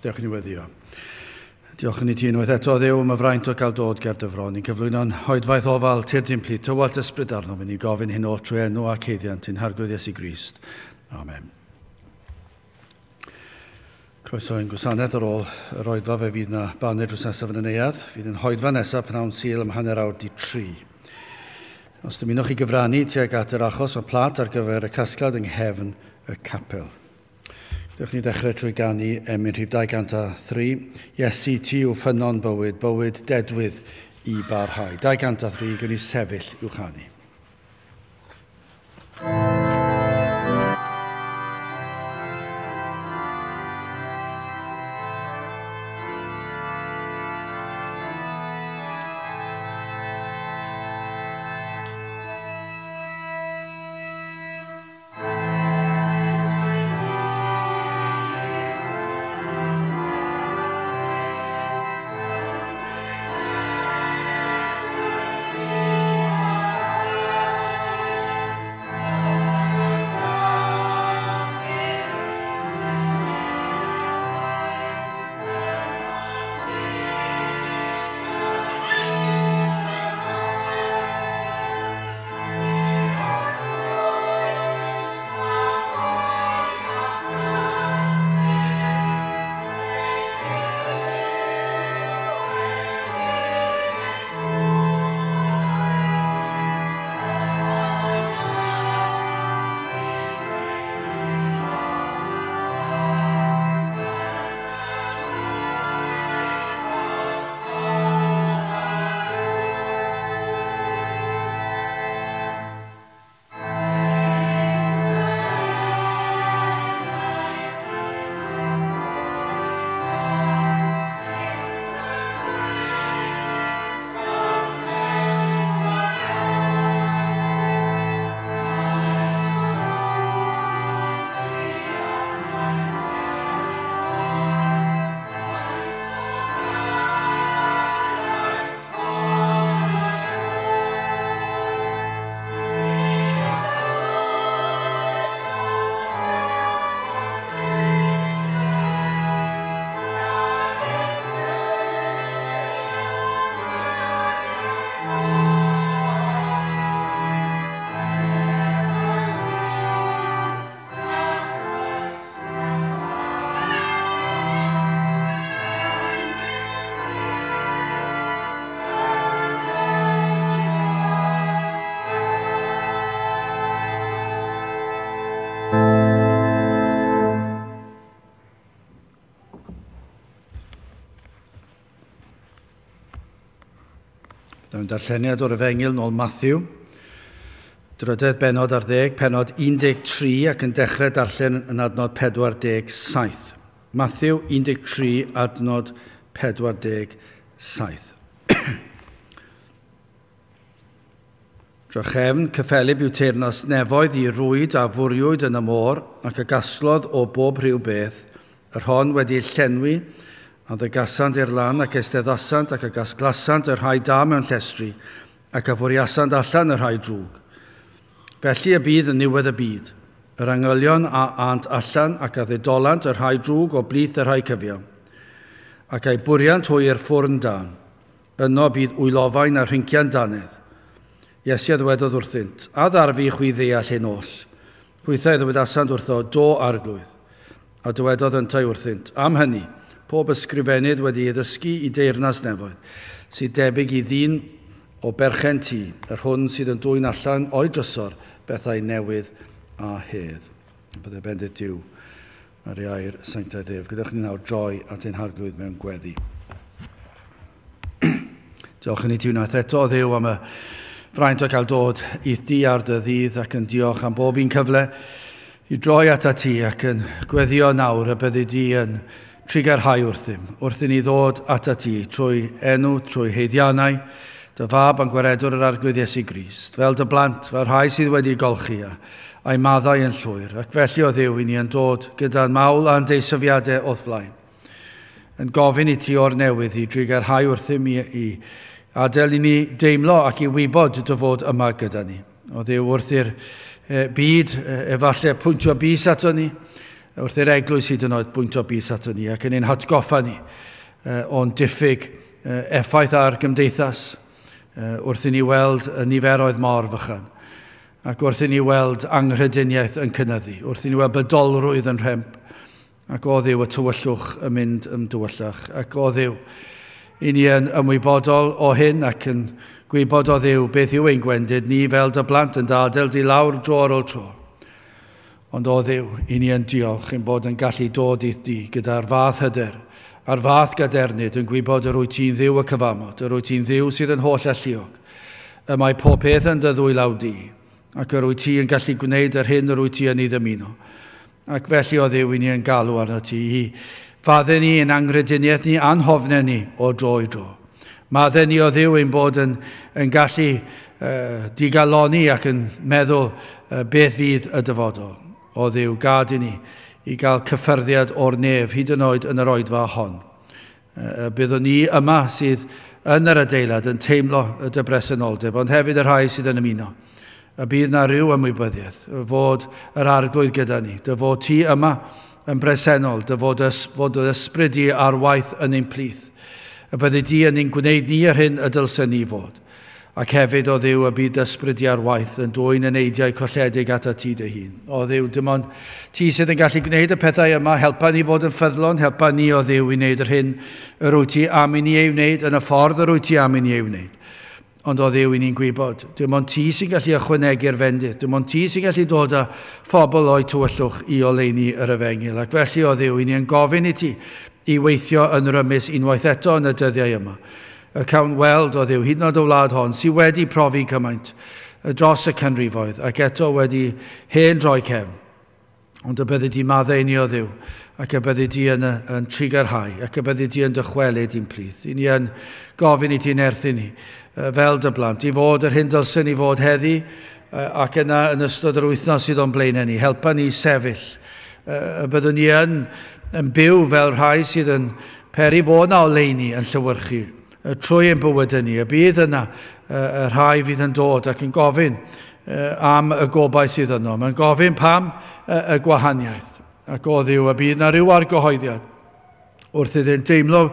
Dewch i ni weddio. Diolch i ni ti unwaith eto, Dduw, am y fraint o gael dod ger dy fron. Ni'n cyflwyno'n hoedfaeth ofal tir dim plu, tywallt ysbryd arno fe. Ni'n gofyn hyn oll trwy enw ac haeddiant ein Harglwydd Iesu Grist. Amen. Croeso i'n gwasanaeth ar ôl yr oedfa, fe fydd na baned drws nesaf yn y neuadd. Fydd yn hoedfa nesaf pnawn Sul am 2:30. Os dymunwch chi gyfrannu tuag at yr achos, mae plat ar gyfer y casgliad yng nghefn y capel. Dewch ni ddechrau trwy ganu emyn rhif 203. Iesu, ti yw ffynnon bywyd, bywyd dedwydd i barhau. 203, gwn i sefyll i'w chanu. Mewn darlleniad o'r Efengyl nôl Matthew, drydedd bennod ar 10, pennod 13 ac yn dechrau darllen yn adnod 47. Matthew 13, adnod 47. Drachefn, cyffelyb yw teyrnas nefoedd i rwyd a fwriwyd yn y môr ac a gasglodd o bob rhyw beth, yr hon wedi llenwi, a ddygasant i'r lan ac eisteddasant ac a gasglasant y rhai da mewn llestri ac a fwriasant allan y rhai drwg. Felly y bydd yn niwedd y byd. Yr angylion a ânt allan ac a ddidolant y rhai drwg o blith y rhai cyfiawn. Ac a'i bwriant hwy i'r ffwrn dân. Yno bydd wylofain a rhincian dannedd. Iesu a ddywedodd wrthynt, a ddarfu chwi ddeall hyn oll. Chwythau ddywedasant wrtho, do Arglwydd. A dywedodd yntau wrthynt, am hynny, pob ysgrifennydd wedi ei ddysgu i deyrnas nefoedd, sydd debyg i ddyn o berchen tŷ, yr hwn sydd yn dwyn allan o'i drysor bethau newydd a hedd. Byddai bendith Duw ar ei air sanctaidd ef. Gadewch ni nawr droi at ein Harglwydd mewn gweddi. Diolch i ni ti unwaith eto, Dduw, am y fraint o gael dod i'th di ar dy ddydd ac yn diolch am bob un cyfle i droi atat ti ac yn gweddio nawr y byddi di yn trugarhau wrthym, wrth i ni ddod atat ti trwy enw, trwy haeddiannau, dy fab a'n gwaredwr yr Arglwydd Iesu Grist, fel dy blant, fel rhai sydd wedi golchi a'i maddau yn llwyr, ac felly o Dduw i ni yn dod gyda'n mawl a'n deisyfiadau o'th flaen, yn gofyn i ti o'r newydd i drugarhau wrthym i adael i ni deimlo ac i wybod dy fod yma gyda ni. O Dduw, wrth i'r byd efallai pwyntio bys ato ni, wrth i'r eglwys hyd yn oed bwyntio bys ato ni ac yn ein hatgoffa ni o'n diffyg effaith ar gymdeithas wrth i ni weld y niferoedd mor fychan ac wrth i ni weld anghrediniaeth yn cynyddu, wrth i ni weld bydolrwydd yn rhemp, ac o Dduw y tywyllwch yn mynd yn dywyllach, ac o Dduw, i ni yn ymwybodol o hyn ac yn gwybod o Dduw beth yw ein gwendid ni fel dy blant yn adael di lawr dro ar ôl tro. Ond o Dduw, i ni yn diolch ein bod yn gallu dod i di gyda'r fath hyder a'r fath gadernid yn gwybod yr wyt ti'n Dduw y cyfamod, yr wyt ti'n Dduw sydd yn holl alluog. Y mae pob peth yn dy ddwylaw di, ac yr wyt ti yn gallu gwneud yr hyn yr wyt ti yn ei ddymuno. Ac felly o Dduw, i ni yn galw arno ti i fadde ni yn anghrediniaeth ni a'n hofnau ni o dro i dro. Madde ni o Dduw ein bod yn gallu digaloni ac yn meddwl beth fydd y dyfodol. O Dduw, gad i ni i gael cyffyrddiad o'r nef hyd yn oed yn yr oedfa hon. Byddwn ni yma sydd yn yr adeilad yn teimlo y dy bresenoldeb, ond hefyd y rhai sydd yn ymuno. Y bydd na rhyw ymwybyddiaeth fod yr Arglwydd gyda ni, dy fod ti yma yn bresennol, dy fod, fod yr ysbryd di ar waith yn ein plith. Y byddi di yn ein gwneud ni yr hyn y dylsen ni fod. Ac hefyd o Dduw y bydd ysbryd di ar waith yn dwyn eneidiau colledig atat ti dy hun. O Dduw, dim ond ti sydd yn gallu gwneud y pethau yma, helpa ni fod yn ffyddlon, helpa ni o Dduw i wneud yr hyn yr wyt ti am i ni ei wneud, yn y ffordd yr wyt ti am i ni ei wneud. Ond o Dduw, i ni'n gwybod, dim ond ti sy'n gallu ychwanegu'r fendith, dim ond ti sy'n gallu dod â phobl o'i tywyllwch i oleuni yr efengyl. Ac felly o Dduw, i ni yn gofyn i ti i weithio yn rymus unwaith eto yn y dyddiau yma. Y cawn weld o Dduw, hyd yn oed y wlad hon, sydd wedi profi cymaint dros y canrifoedd ac eto wedi hen droi cefn. Ond y byddi di maddau ni o Dduw, ac y byddi di yn trugarhau, ac y byddi di yn dychwelyd i'n plith. I ni yn gofyn i ti'n nerthu ni, fel dy blant, i fod yr hyn dylsen ni fod heddi, ac yna yn ystod yr wythnos sydd o'n blaenau ni. Helpa ni sefyll. Y byddwn ni yn byw fel rhai sydd yn peri fod na oleuni yn llewyrchu trwy ein bywydau ni. Y bydd yna y rhai fydd yn dod ac yn gofyn am y gobaith sydd yno. Mae'n gofyn pam y gwahaniaeth. Ac o Dduw, y bydd na ryw argyhoeddiad wrth iddynt deimlo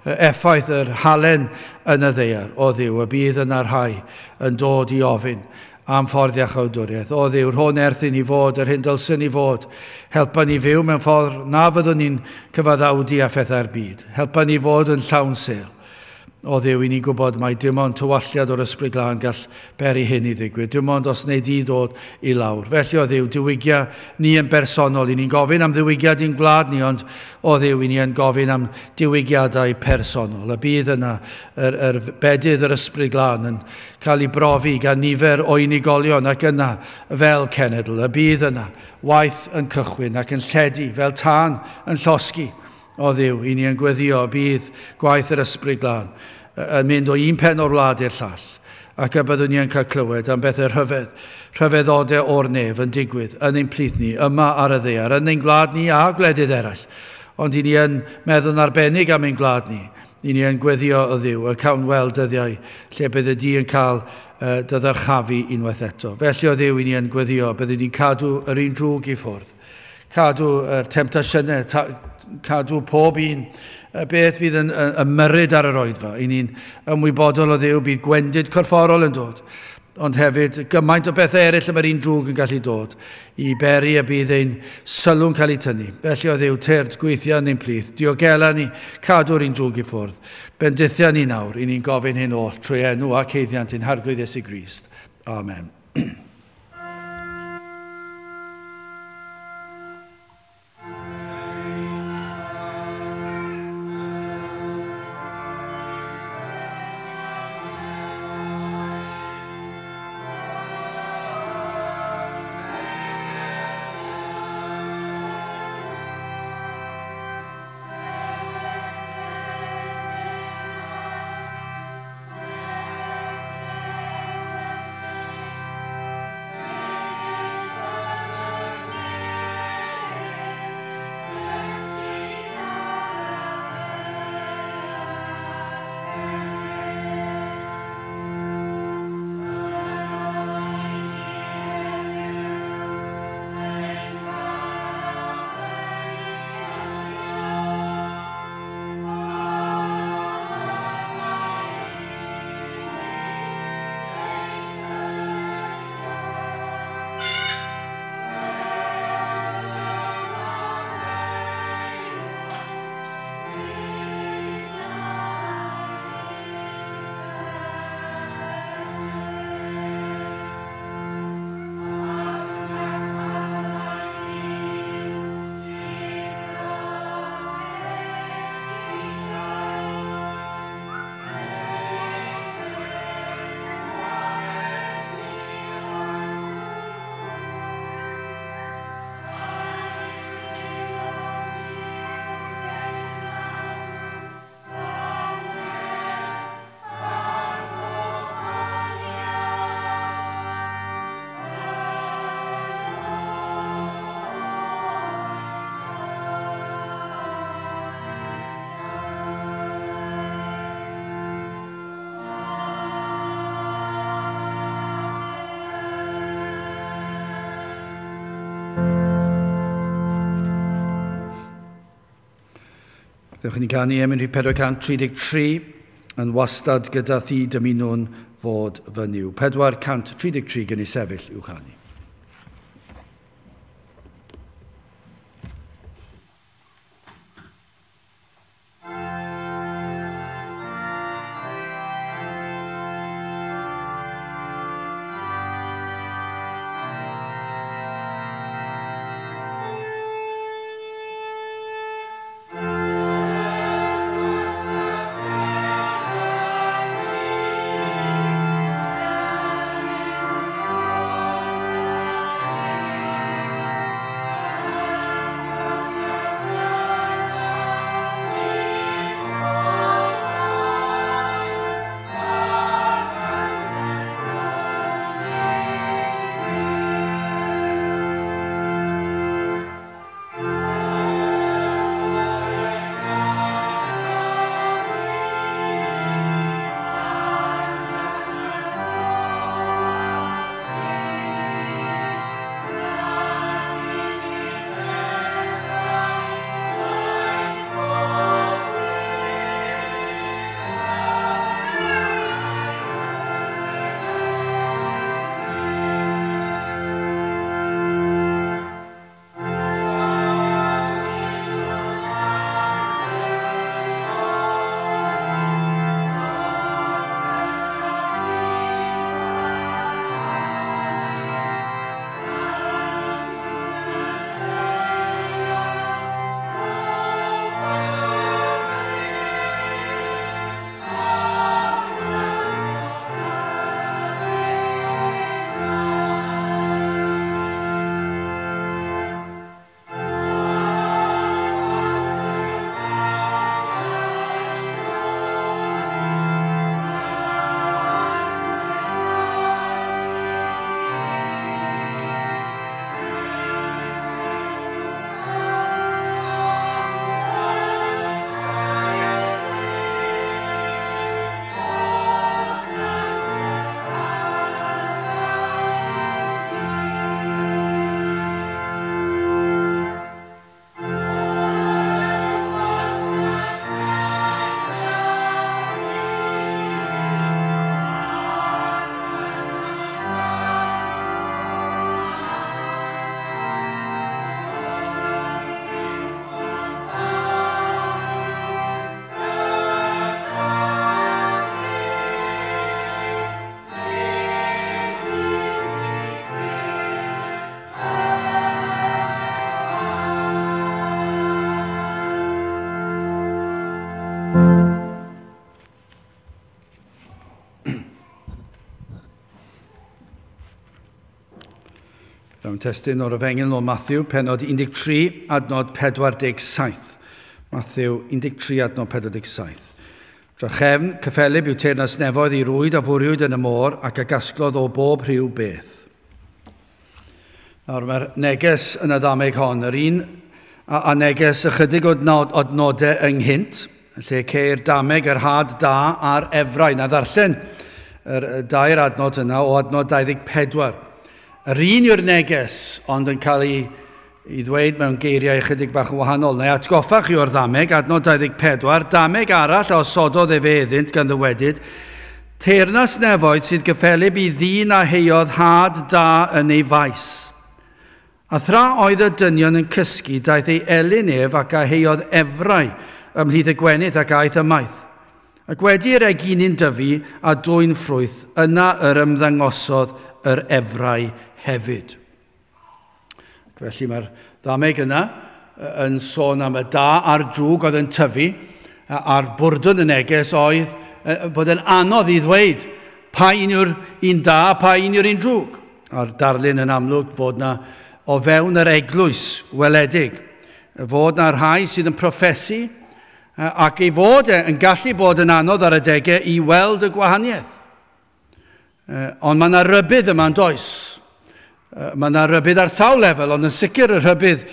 effaith yr halen yn y ddaear. O Dduw, y bydd yna rhai yn dod i ofyn am ffordd iachawdwriaeth. O Dduw, rho nerth i ni fod yr hyn dylsen ni fod. Helpa ni fyw mewn ffordd na fyddwn ni'n cyfaddawdu â phethau'r byd. Helpa ni fod yn llawn sêl. O Dduw, i ni'n gwybod mai dim ond tywalliad o'r Ysbryd Glân gall beri hyn i ddigwydd. Dim ond os wnei di ddod i lawr. Felly o Dduw, diwygia ni yn bersonol. I ni'n gofyn am ddiwygiad i'n gwlad ni, ond o Dduw, i ni yn gofyn am diwygiadau personol. Y bydd yna yr bedydd yr Ysbryd Glân yn cael ei brofi gan nifer o unigolion ac yna fel cenedl. Y bydd yna waith yn cychwyn ac yn lledu fel tân yn llosgi. O Dduw, i ni yn gweddio bydd gwaith yr Ysbryd Glân yn mynd o un pen o'r wlad i'r llall, ac y byddwn ni yn cael clywed am bethau rhyfedd, rhyfeddodau o'r nef yn digwydd yn ein plith ni, yma ar y ddaear, yn ein gwlad ni a gwledydd eraill. Ond i ni yn meddwl yn arbennig am ein gwlad ni, i ni yn gweddio o Dduw, y cawn weld dyddiau lle bydde di yn cael dy ddyrchafu unwaith eto. Felly o Dduw, i ni yn gweddio, bydde di'n cadw yr un drwg i ffwrdd, cadw yr temtasiynau, cadw pob un beth fydd yn ymyrryd ar yr oedfa. I ni'n ymwybodol o Dduw, bydd gwendid corfforol yn dod, ond hefyd gymaint o bethau eraill y mae'r un drwg yn gallu dod i beri y bydd ein sylw'n cael ei tynnu. Felly o Dduw, tyrd, gweithio yn ein plith, diogela ni, cadw'r un drwg i ffwrdd. Bendithia ni nawr, i ni'n gofyn hyn oll trwy enw ac haeddiant ein Harglwydd Iesu Grist. Amen. Dewch i ni ganu emyn rhif 433 yn wastad gyda thi dymunwn fod fy Nuw. 433 gen i sefyll i'w chanu. Mewn testun o'r Efengyl o Matthew, pennod 13, adnod 47. Matthew 13, adnod 47. Drachefn, cyffelyb yw teyrnas nefoedd i rwyd a fwriwyd yn y môr ac a gasglodd o bob rhyw beth. Nawr mae'r neges yn y ddameg hon, yr un a neges ychydig o adnodau ynghynt, lle ceir dameg yr had da a'r efrau. Na ddarllen yr dair adnod yna o adnod 24. Yr un yw'r neges, ond yn cael ei ddweud mewn geiriau ychydig bach yn wahanol. Neu atgoffa chi o'r ddameg, adnod 24, dameg arall a osododd efe iddynt gan ddywedyd, teyrnas nefoedd sydd gyffelyb i ddyn a heiodd had da yn ei faes. A thra oedd y dynion yn cysgu, daeth ei elyn ef ac a heiodd efrau ymhlith y gwenith ac aeth ymaith. Ac wedi'r eginyn dyfu a dwyn ffrwyth, yna yr ymddangosodd yr efrau hefyd. Ac felly mae'r ddameg yna yn sôn am y da a'r drwg oedd yn tyfu, a'r bwrdwn y neges oedd bod yn anodd i ddweud pa un yw'r un da, pa un yw'r un drwg. A'r darlun yn amlwg bod na o fewn yr eglwys weledig, fod na rhai sydd yn proffesu ac ei fod yn gallu bod yn anodd ar adegau i weld y gwahaniaeth. Ond mae yna rybudd yma yn does. Mae yna rybudd ar sawl lefel, ond yn sicr y rhybudd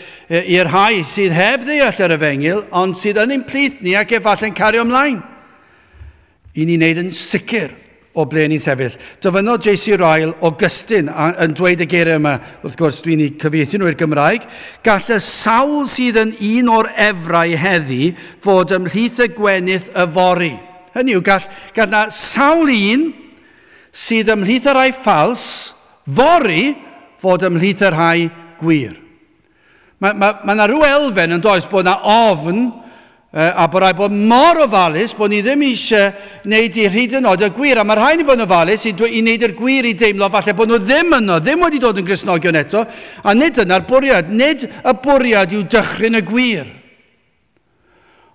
i'r rhai sydd heb ddeall yr efengyl, ond sydd yn ein plith ni ac efallai'n cario ymlaen. I ni wneud yn sicr o ble ni'n sefyll. Dyfynnodd J.C. Ryle Augustine yn dweud y geiriau yma, wrth gwrs dwi'n ei cyfieithu nhw i'r Gymraeg, gall y sawl sydd yn un o'r efrau heddi fod ymhlith y gwenith yfory. Hynny yw, gall na sawl un sydd ymhlith y rhai ffals fory fod ymhlith y rhai gwir. Mae yna rhyw elfen yn does bod yna ofn a bod rhaid bod mor ofalus bod ni ddim eisiau wneud i hyd yn oed y gwir. A mae rhaid i fod yn ofalus i wneud yr gwir i deimlo falle bod nhw ddim yno, ddim wedi dod yn Gristnogion eto. A nid yna'r bwriad, nid y bwriad yw dychryn y gwir.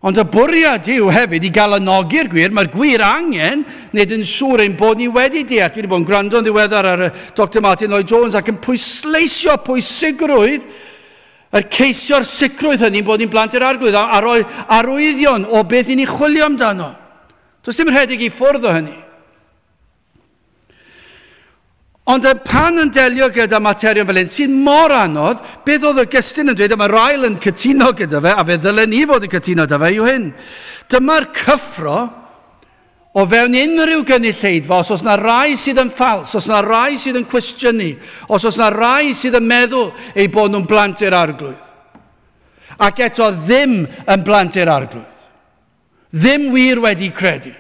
Ond y bwriad yw hefyd i galanogi'r gwir. Mae'r gwir angen wneud yn siŵr ein bod ni wedi deall. Dwi wedi bod yn gwrando'n ddiweddar ar Dr Martin Lloyd-Jones ac yn pwysleisio pwysigrwydd yr ceisio'r sicrwydd hynny bod ni'n blant i'r Arglwydd a rhoi arwyddion o beth i ni chwilio amdano. Does dim rhedeg i ffwrdd o hynny. Ond pan yn delio gyda materion fel hyn, sy'n mor anodd, beth oedd Augustine yn dweud, a mae Ryle yn cytuno gyda fe, a fe ddylen ni fod yn cytuno gyda fe, yw hyn. Dyma'r cyffro o fewn unrhyw gynulleidfa, os oes yna rai sydd yn ffals, os yna rai sydd yn cwestiynu, os oes yna rai sydd yn meddwl eu bod nhw'n blant i'r Arglwydd. Ac eto ddim yn blant i'r Arglwydd. Ddim wir wedi credu.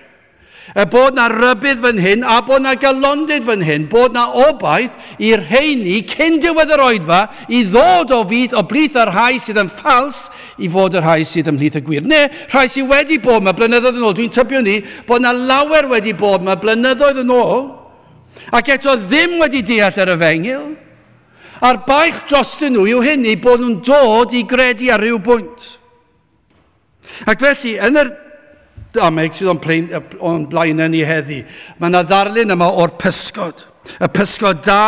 Y bod na rybudd fan hyn a bod na galondid fan hyn, bod na obaith i'r rheini cyn diwedd yr oedfa i ddod o fydd o blith y rhai sydd yn ffals i fod y rhai sydd ymhlith y gwir. Neu rhai sydd wedi bod yma blynyddoedd yn ôl. Dwi'n tybio ni bod na lawer wedi bod yma blynyddoedd yn ôl ac eto ddim wedi deall yr efengyl. A'r baich drostyn nhw yw hynny bod nhw'n dod i gredu ar ryw bwynt. Ac felly, yn yr dameg sydd o'n blaenau ni heddi, mae yna ddarlun yma o'r pysgod. Y pysgod da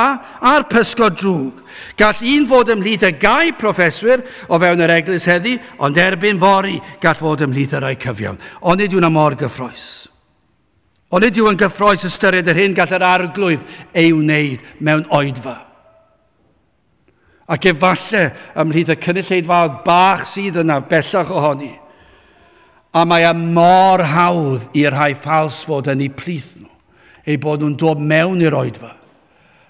a'r pysgod drwg. Gall un fod ymhlith y gau proffeswyr o fewn yr eglwys heddi, ond erbyn fory gall fod ymhlith y rhai cyfiawn. Ond nid yw'n mor gyffrous. Ond nid yw'n gyffrous ystyried yr hyn gall yr Arglwydd ei wneud mewn oedfa. Ac efallai ymhlith y cynulleidfaoedd bach sydd yna bellach ohoni, a mae e mor hawdd i'r rhai ffals fod yn eu plith nhw, eu bod nhw'n dod mewn i'r oedfa,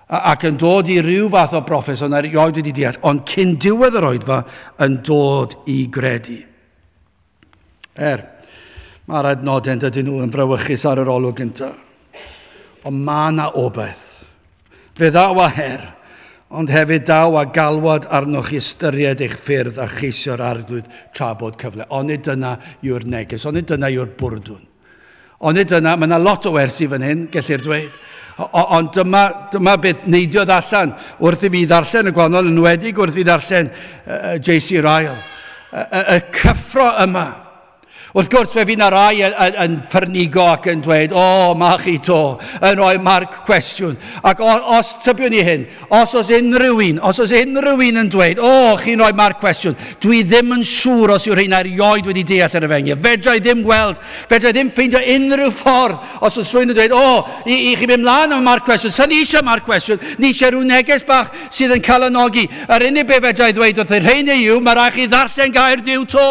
ac yn dod i ryw fath o broffes ond erioed wedi deall, ond cyn diwedd yr oedfa yn dod i gredu. Mae'r adnodau dydyn nhw yn frawychus ar yr olwg gyntaf. Ond mae yna obaith. Fe ddaw a her, ond hefyd daw a galwad arnoch i ystyried eich ffyrdd a cheisio'r Arglwydd tra bod cyfle. Onid dyna yw'r neges, onid dyna yw'r bwrdwn. Onid dyna, mae yna lot o wersi fan hyn, gellir dweud. Ond dyma beth neidiodd allan wrth i fi ddarllen y gwahanol, yn enwedig wrth i fi ddarllen J.C. Ryle. Y cyffro yma. Wrth gwrs, fe fydd 'na rai yn ffyrnigo ac yn dweud, o, ma chi to, yn rhoi marc cwestiwn. Ac os tybiwn ni hyn, os oes unrhyw un yn dweud, o, chi'n rhoi marc cwestiwn, dwi ddim yn siŵr os yw'r rheina erioed wedi deall yr efengyl. Fedra i ddim gweld, fedra i ddim ffeindio unrhyw ffordd os oes rhywun yn dweud, o, i chi mynd mlaen am marc cwestiwn, sa'n ni eisiau marc cwestiwn, ni eisiau rhyw neges bach sydd yn calonogi. Yr unig beth fedra i ddweud wrth y rheina yw, mae rhaid chi ddarllen gair Duw to.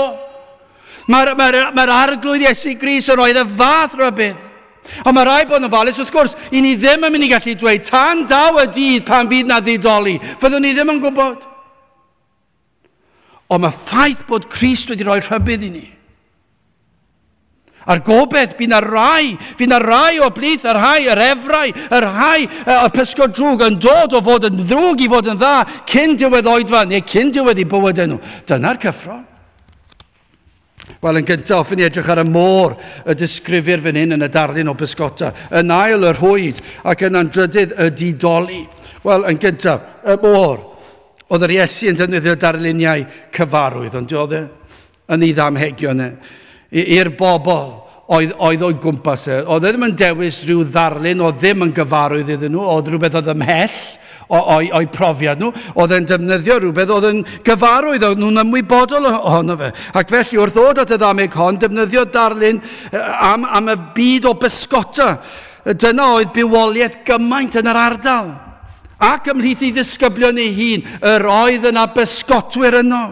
Mae'r Arglwydd Iesu Grist yn rhoi y fath rybudd. Ond mae rhaid bod yn ofalus, wrth gwrs, i ni ddim yn mynd i gallu dweud tan daw y dydd pan fydd na ddidoli. Fyddwn ni ddim yn gwybod. Ond mae ffaith bod Crist wedi rhoi rhybudd i ni. A'r gobaith, fydd na rai o blith, y rhai, yr efrau, y rhai, y pysgod drwg yn dod o fod yn ddrwg i fod yn dda cyn diwedd oedfa neu cyn diwedd i bywydau nhw. Dyna'r cyffro. Wel, yn gyntaf, hoffwn i edrych ar y môr y disgrifir fan hyn yn y darlun o bysgota. Yn ail, y rhwyd, ac yna'n drydydd, y didoli. Wel, yn gyntaf, y môr. Oedd yr Iesu yn defnyddio darluniau cyfarwydd, ond oedd e yn ei ddamhegion e. I'r bobl oedd o'i gwmpas e. Oedd e ddim yn dewis rhyw ddarlun, oedd ddim yn gyfarwydd iddyn nhw, oedd rhywbeth oedd ymhell o'i profiad nhw, oedd e'n defnyddio rhywbeth oedd yn gyfarwydd, oedd nhw'n ymwybodol ohono fe. Ac felly, wrth ddod at y ddameg hon, defnyddio darlun am y byd o bysgota. Dyna oedd bywoliaeth gymaint yn yr ardal. Ac ymhlith ei ddisgyblion ei hun, yr oedd yna bysgotwyr yno.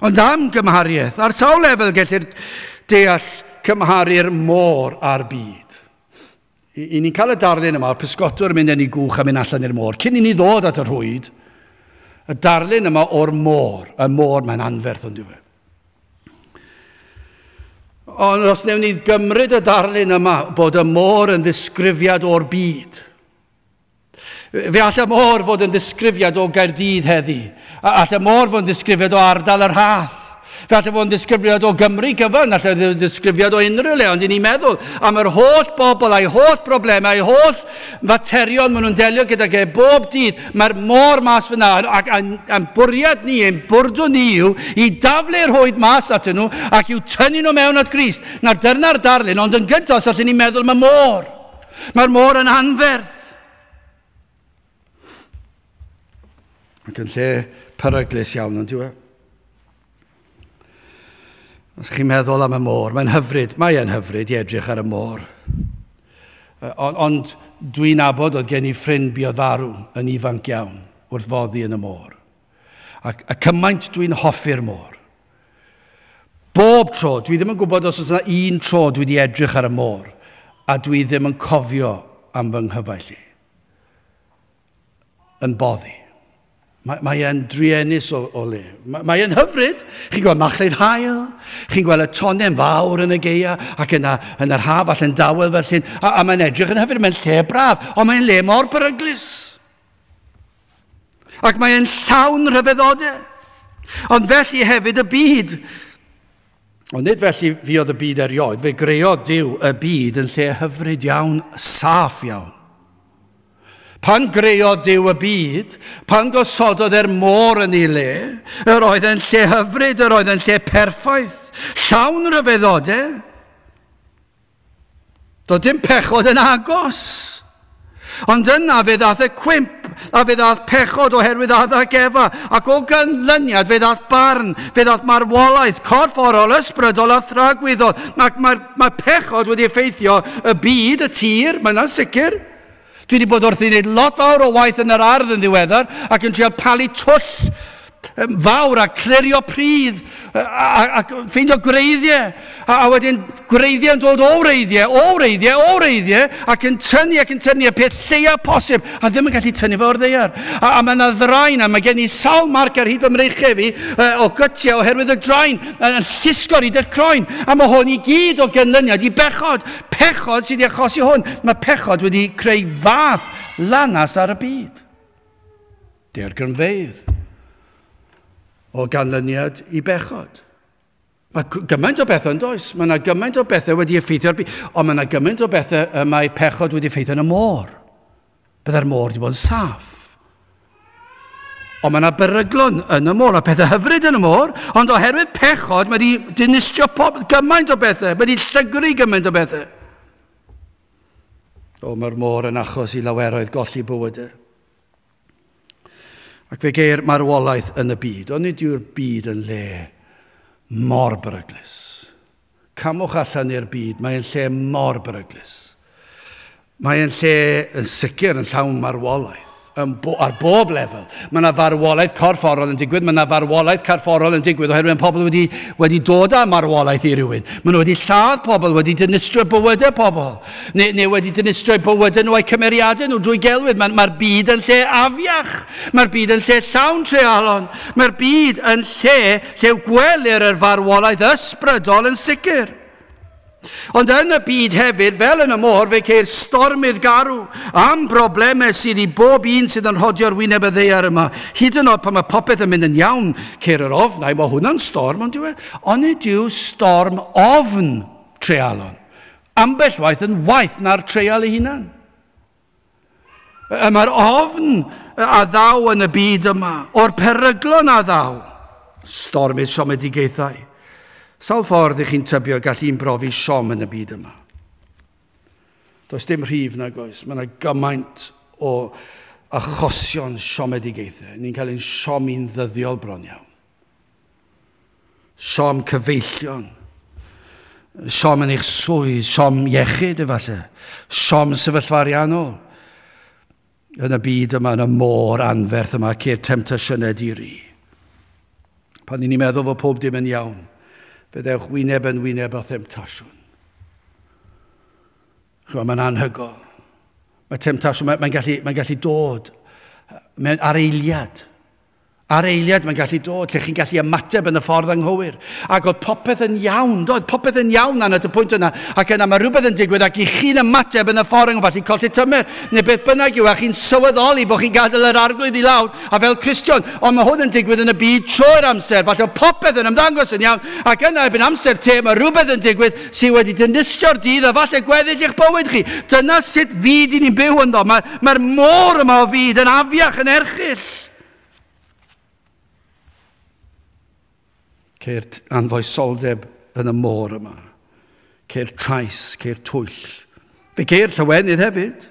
Ond am gymhariaeth, ar sawl lefel gellir deall cymharu'r môr a'r byd. I ni'n cael y darlun yma, o'r pysgotwr yn mynd yn ei gwch a mynd allan i'r môr. Cyn i ni ddod at y rhwyd, y darlun yma o'r môr, y môr mae'n anferth ond yw e. Ond os wnewn ni gymryd y darlun yma, bod y môr yn ddisgrifiad o'r byd, fe all y môr fod yn ddisgrifiad o Gaerdydd heddi. All y môr fod yn ddisgrifiad o ardal yr Hath. Fe all fod yn ddisgrifiad o Gymru gyfan, all fod yn ddisgrifiad o unrhyw le, ond i ni'n meddwl am yr holl bobl a'i holl broblemau, a'i holl faterion maen nhw'n delio gydag e bob dydd. Mae'r môr mas fyna, ac a'n bwriad ni, ein bwrdwn ni yw i daflu'r rhwyd mas atyn nhw ac i'w tynnu nhw mewn at Grist. Nawr dyna'r darlun, ond yn gyntaf, os allwn ni meddwl am y môr. Mae'r môr yn anferth. Ac yn lle peryglus iawn, ond yw e? Os chi'n meddwl am y môr, mae'n hyfryd, mae e'n hyfryd i edrych ar y môr. Ond dwi'n nabod oedd gen i ffrind buodd farw yn ifanc iawn wrth foddi yn y môr. Ac a cymaint dwi'n hoffi'r môr. Bob tro, dwi ddim yn gwybod os oes yna un tro dwi wedi edrych ar y môr a dwi ddim yn cofio am fy nghyfaill i. Yn boddi. Mae e'n druenus o le. Mae e'n hyfryd. Chi'n gweld machlud haul, chi'n gweld y tonnen fawr yn y gaea, ac yna yn yr haf allan dawel fel llyn, a mae'n edrych yn hyfryd, mae'n lle braf, ond mae'n le mor beryglus. Ac mae'n llawn rhyfeddodau. Ond felly hefyd y byd. Ond nid felly fuodd y byd erioed, fe greodd Duw y byd yn lle hyfryd iawn, saff iawn. Pan greodd Duw y byd, pan gosododd e'r môr yn ei le, yr oedd e'n lle hyfryd, yr oedd e'n lle perffaith, llawn rhyfeddodau. Doedd dim pechod yn agos. Ond yna fe ddaeth y cwymp, a fe ddaeth pechod oherwydd Adda ac Efa, ac o ganlyniad fe ddaeth barn, fe ddaeth marwolaeth, corfforol, ysbrydol a thragwyddol. Ac mae pechod wedi effeithio y byd, y tir, mae yna'n sicr. Dwi wedi bod wrth i wneud lot fawr o waith yn yr ardd yn ddiweddar ac yn trio palu twll fawr a clirio pridd a ffeindio gwreiddiau a wedyn gwreiddiau yn dod o wreiddiau, o wreiddiau, o wreiddiau ac yn tynnu y peth lleia posib a ddim yn gallu tynnu fe o'r ddaear. A mae yna ddraen a mae gen i sawl marc ar hyd fy mreichiau fi o gytiau oherwydd y draen yn llusgo ar hyd y croen a mae hwn i gyd o ganlyniad i bechod. Pechod sydd wedi achosi hwn. Mae pechod wedi creu fath lanas ar y byd. Daeargrynfeydd o ganlyniad i bechod. Mae gymaint o bethau yn does. Mae yna gymaint o bethau wedi effeithio ar byd. Ond mae yna gymaint o bethau y mae pechod wedi effeithio yn y môr. Byddai'r môr wedi bod yn saff. Ond mae yna beryglon yn y môr, a pethau hyfryd yn y môr, ond oherwydd pechod mae wedi dinistrio gymaint o bethau, mae wedi llygru gymaint o bethau. O, mae'r môr yn achos i laweroedd golli bywydau. Ac fe geir marwolaeth yn y byd, ond nid yw'r byd yn le mor beryglus. Camwch allan i'r byd, mae'n lle mor beryglus. Mae'n lle yn sicr yn llawn marwolaeth. Ar bob lefel. Mae yna farwolaeth corfforol yn digwydd, mae yna farwolaeth corfforol yn digwydd oherwydd mae pobl wedi dod â marwolaeth i rywun. Maen nhw wedi lladd pobl, wedi dinistrio bywydau pobl, neu wedi dinistrio bywydau nhw a'u cymeriadau nhw drwy gelwydd. Mae'r byd yn lle afiach, mae'r byd yn lle llawn treialon, mae'r byd yn lle gwelir yr farwolaeth ysbrydol yn sicr. Ond yn y byd hefyd, fel yn y môr, fe ceir stormydd garw am broblemau sydd i bob un sydd yn rhodio'r wyneb y ddaear yma. Hyd yn oed pan mae popeth yn mynd yn iawn, ceir yr ofnau, mae hwnna'n storm, ond yw e? Ond nid yw storm ofn treialon. Ambell waith yn waeth na'r treial ei hunan. Mae'r ofn a ddaw yn y byd yma, o'r peryglon a ddaw, stormydd siomedigaethau. Sawl ffordd ych chi'n tybio gall un brofi siom yn y byd yma? Does dim rhif nag oes. Mae yna gymaint o achosion siomedigaethau. Ni'n cael ein siomi'n ddyddiol bron iawn. Siom cyfeillion. Siom yn eich swydd. Siom iechyd efallai. Siom sefyllfa ariannol. Yn y byd yma, yn y môr anferth yma, ceir temtasiynau di-ri. Pan ni'n meddwl fod pob dim yn iawn, fe ddewch wyneb yn wyneb â themtasiwn. Mae'n anhygoel. Mae temtasiwn, mae'n gallu dod ar eiliad. Ar eiliad mae'n gallu dod, lle chi'n gallu ymateb yn y ffordd anghywir. Ac oedd popeth yn iawn, doedd popeth yn iawn at y pwynt yna. Ac yna mae rhywbeth yn digwydd ac i chi'n ymateb yn y ffordd anghywir, falle colli tymer, neu beth bynnag yw, a chi'n sylweddoli bod chi'n gadael yr arglwydd i lawr, a fel Cristion, ond mae hwn yn digwydd yn y byd trwy'r amser, falle popeth yn ymddangos yn iawn, ac yna erbyn amser te, mae rhywbeth yn digwydd sydd wedi dinistrio'r dydd a falle gweddill eich bywyd chi. Dyna sut fyd i ni'n byw ynddo. Mae'r môr yma o fyd yn afiach, yn erchyll. Ceir anfoesoldeb yn y môr yma. Ceir trais, ceir twyll. Fe geir llawenydd hefyd,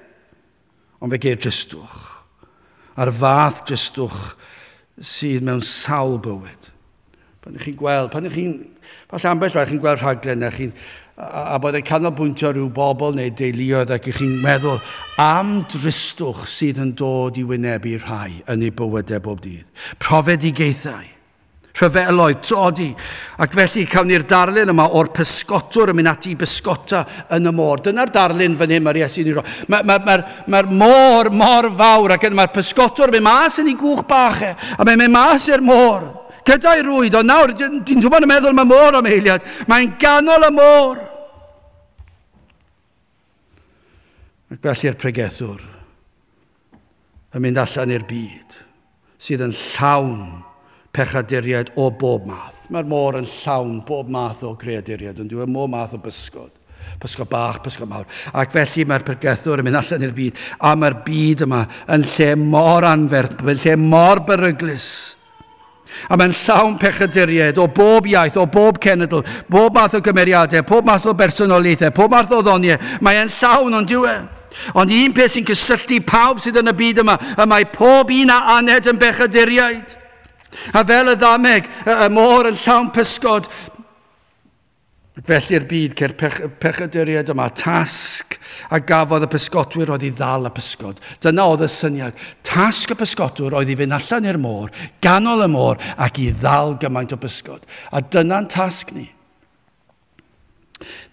ond fe geir dristwch. A'r fath dristwch sydd mewn sawl bywyd. Pan ych chi'n gweld, falle ambell waith chi'n gweld rhaglen a, a bod yn canolbwyntio rhyw bobl neu deuluoedd ac ych chi'n meddwl am dristwch sydd yn dod i wynebu rhai yn eu bywydau bob dydd. Profedigaethau. Rhyfeloedd, tlodi. Ac felly cawn ni'r darlun yma o'r pysgotwr yn mynd ati i bysgota yn y môr. Dyna'r darlun fan hyn mae'r Iesu'n ei roi. Mae'r môr mor fawr ac mae'r pysgotwr yn mynd mas yn ei gwch bach e, a mae'n mynd mas i'r môr. Gyda'i rwyd, ond nawr, dwi'n gwybod yn meddwl mae môr am eiliad. Mae'n ganol y môr. Ac felly'r pregethwr yn mynd allan i'r byd sydd yn llawn pechaduriaid o bob math. Mae'r môr yn llawn bob math o creaduriaid, ond dyw e bob math o bysgod. Pysgod bach, pysgod mawr. Ac felly mae'r pregethwr yn mynd allan i'r byd, a mae'r byd yma yn lle mor anferth, yn lle mor beryglus. A mae'n llawn pechaduriaid o bob iaith, o bob cenedl, bob math o gymeriadau, pob math o bersonoliaethau, pob math o ddoniau. Mae'n llawn, ond dyw e. Ond un peth sy'n cysylltu pawb sydd yn y byd yma, y mae pob un a aned yn bechaduriaid. A fel y ddameg, y môr yn llawn pysgod. Felly'r byd, ceir pechaduriaid yma, tasg a gafodd y pysgotwyr oedd i ddal y pysgod. Dyna oedd y syniad. Tasg y pysgotwr oedd i fynd allan i'r môr, ganol y môr, ac i ddal gymaint o bysgod. A dyna'n tasg ni.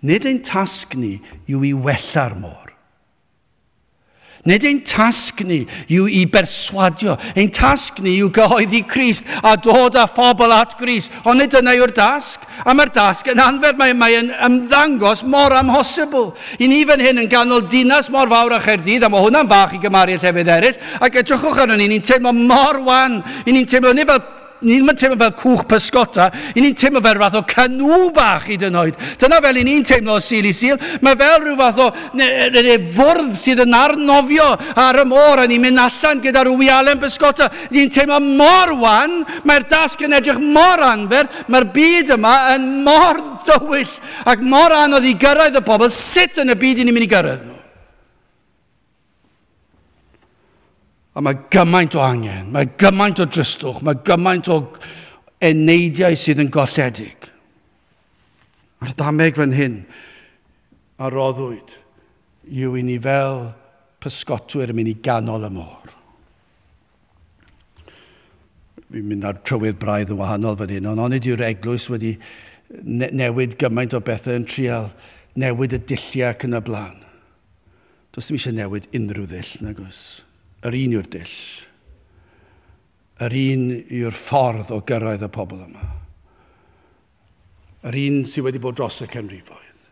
Nid ein tasg ni yw i wella'r môr. Nid ein tasg ni yw i berswadio. Ein tasg ni yw gyhoeddi Crist a dod â phobl at Grist. Ond nid dyna yw'r dasg. A mae'r dasg yn anferth. Mae'n ymddangos mor amhosibl. I ni fan hyn yn ganol dinas mor fawr â Chaerdydd, a mae hwnna'n fach i gymharu llefydd eraill, ac edrychwch arno ni, ni'n teimlo mor wan. I ni'n teimlo ni fel ni'n teimlo fel cwch pysgota, i ni'n teimlo fel fath o canŵ bach hyd yn oed. Dyna fel i ni'n teimlo o Sul i Sul. Mae fel rhyw fath o neu fwrdd sydd yn arnofio ar y môr, a ni'n mynd allan gyda'r wialen bysgota. Ni'n teimlo mor wan, mae'r dasg yn edrych mor anferth, mae'r byd yma yn mor dywyll ac mor anodd i gyrraedd y bobl. Sut yn y byd i ni'n mynd i gyrraedd nhw? A mae gymaint o angen, mae gymaint o dristwch, mae gymaint o eneidiau sydd yn golledig. A'r dameg fan hyn a roddwyd yw i ni fel pysgotwyr yn mynd i ganol y môr. Fi'n mynd ar trywydd braidd yn wahanol fan hyn, ond onid yw'r eglwys wedi newid gymaint o bethau yn trial newid y dulliau ac yn y blaen. Does dim eisiau newid unrhyw ddull, nag oes. Yr un yw'r dull. Yr un yw'r ffordd o gyrraedd y pobl yma. Yr un sydd wedi bod dros y canrifoedd.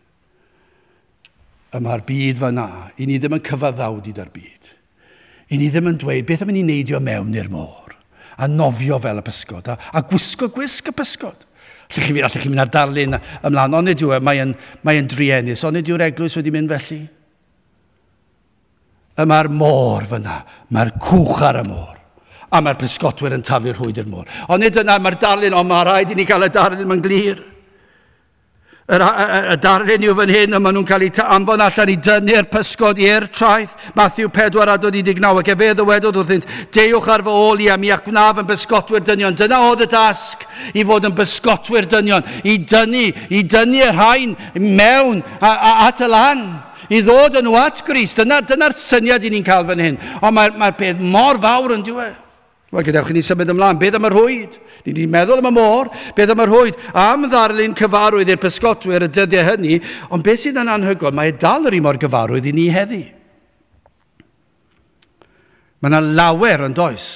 Y mae'r byd fan'na. I ni ddim yn cyfaddawdu da'r byd. I ni ddim yn dweud beth am i ni neidio mewn i'r môr a nofio fel y pysgod a gwisgo gwisg y pysgod. Allwch chi mynd ar darlun ymlaen, ond nid yw e, mae'n druenus, ond nid yw'r eglwys wedi mynd felly. Y mae'r môr fyna, mae'r cwch ar y môr, a mae'r pysgotwyr yn taflu'r rhwyd i'r môr. Ond nid yna, mae'r darlun, ond mae rhaid i ni gael y darlun yma'n glir. Y darlun yw fan hyn, a maen nhw'n cael eu anfon allan i dynnu'r pysgod i'r traeth. Matthew 4:19, ac efe ddywedodd wrthynt, deuwch ar fy ôl i a mi a'ch gwnaf yn bysgotwyr dynion. Dyna oedd y dasg, i fod yn bysgotwyr dynion, i dynnu y rhain mewn at y lan, i ddod yn nhw at Grist. Dyna'r syniad i ni'n cael fan hyn. Ond mae'r peth mor fawr yn diwedd. Wel, gadewch i ni symud ymlaen. Beth am y rhwyd? Ni wedi meddwl am y môr. Beth am y rhwyd? Am ddarlun cyfarwydd i'r pysgotwyr y dyddiau hynny, ond beth sydd yn anhygoel, mae e dal yr un mor gyfarwydd i ni heddi. Mae yna lawer yn does.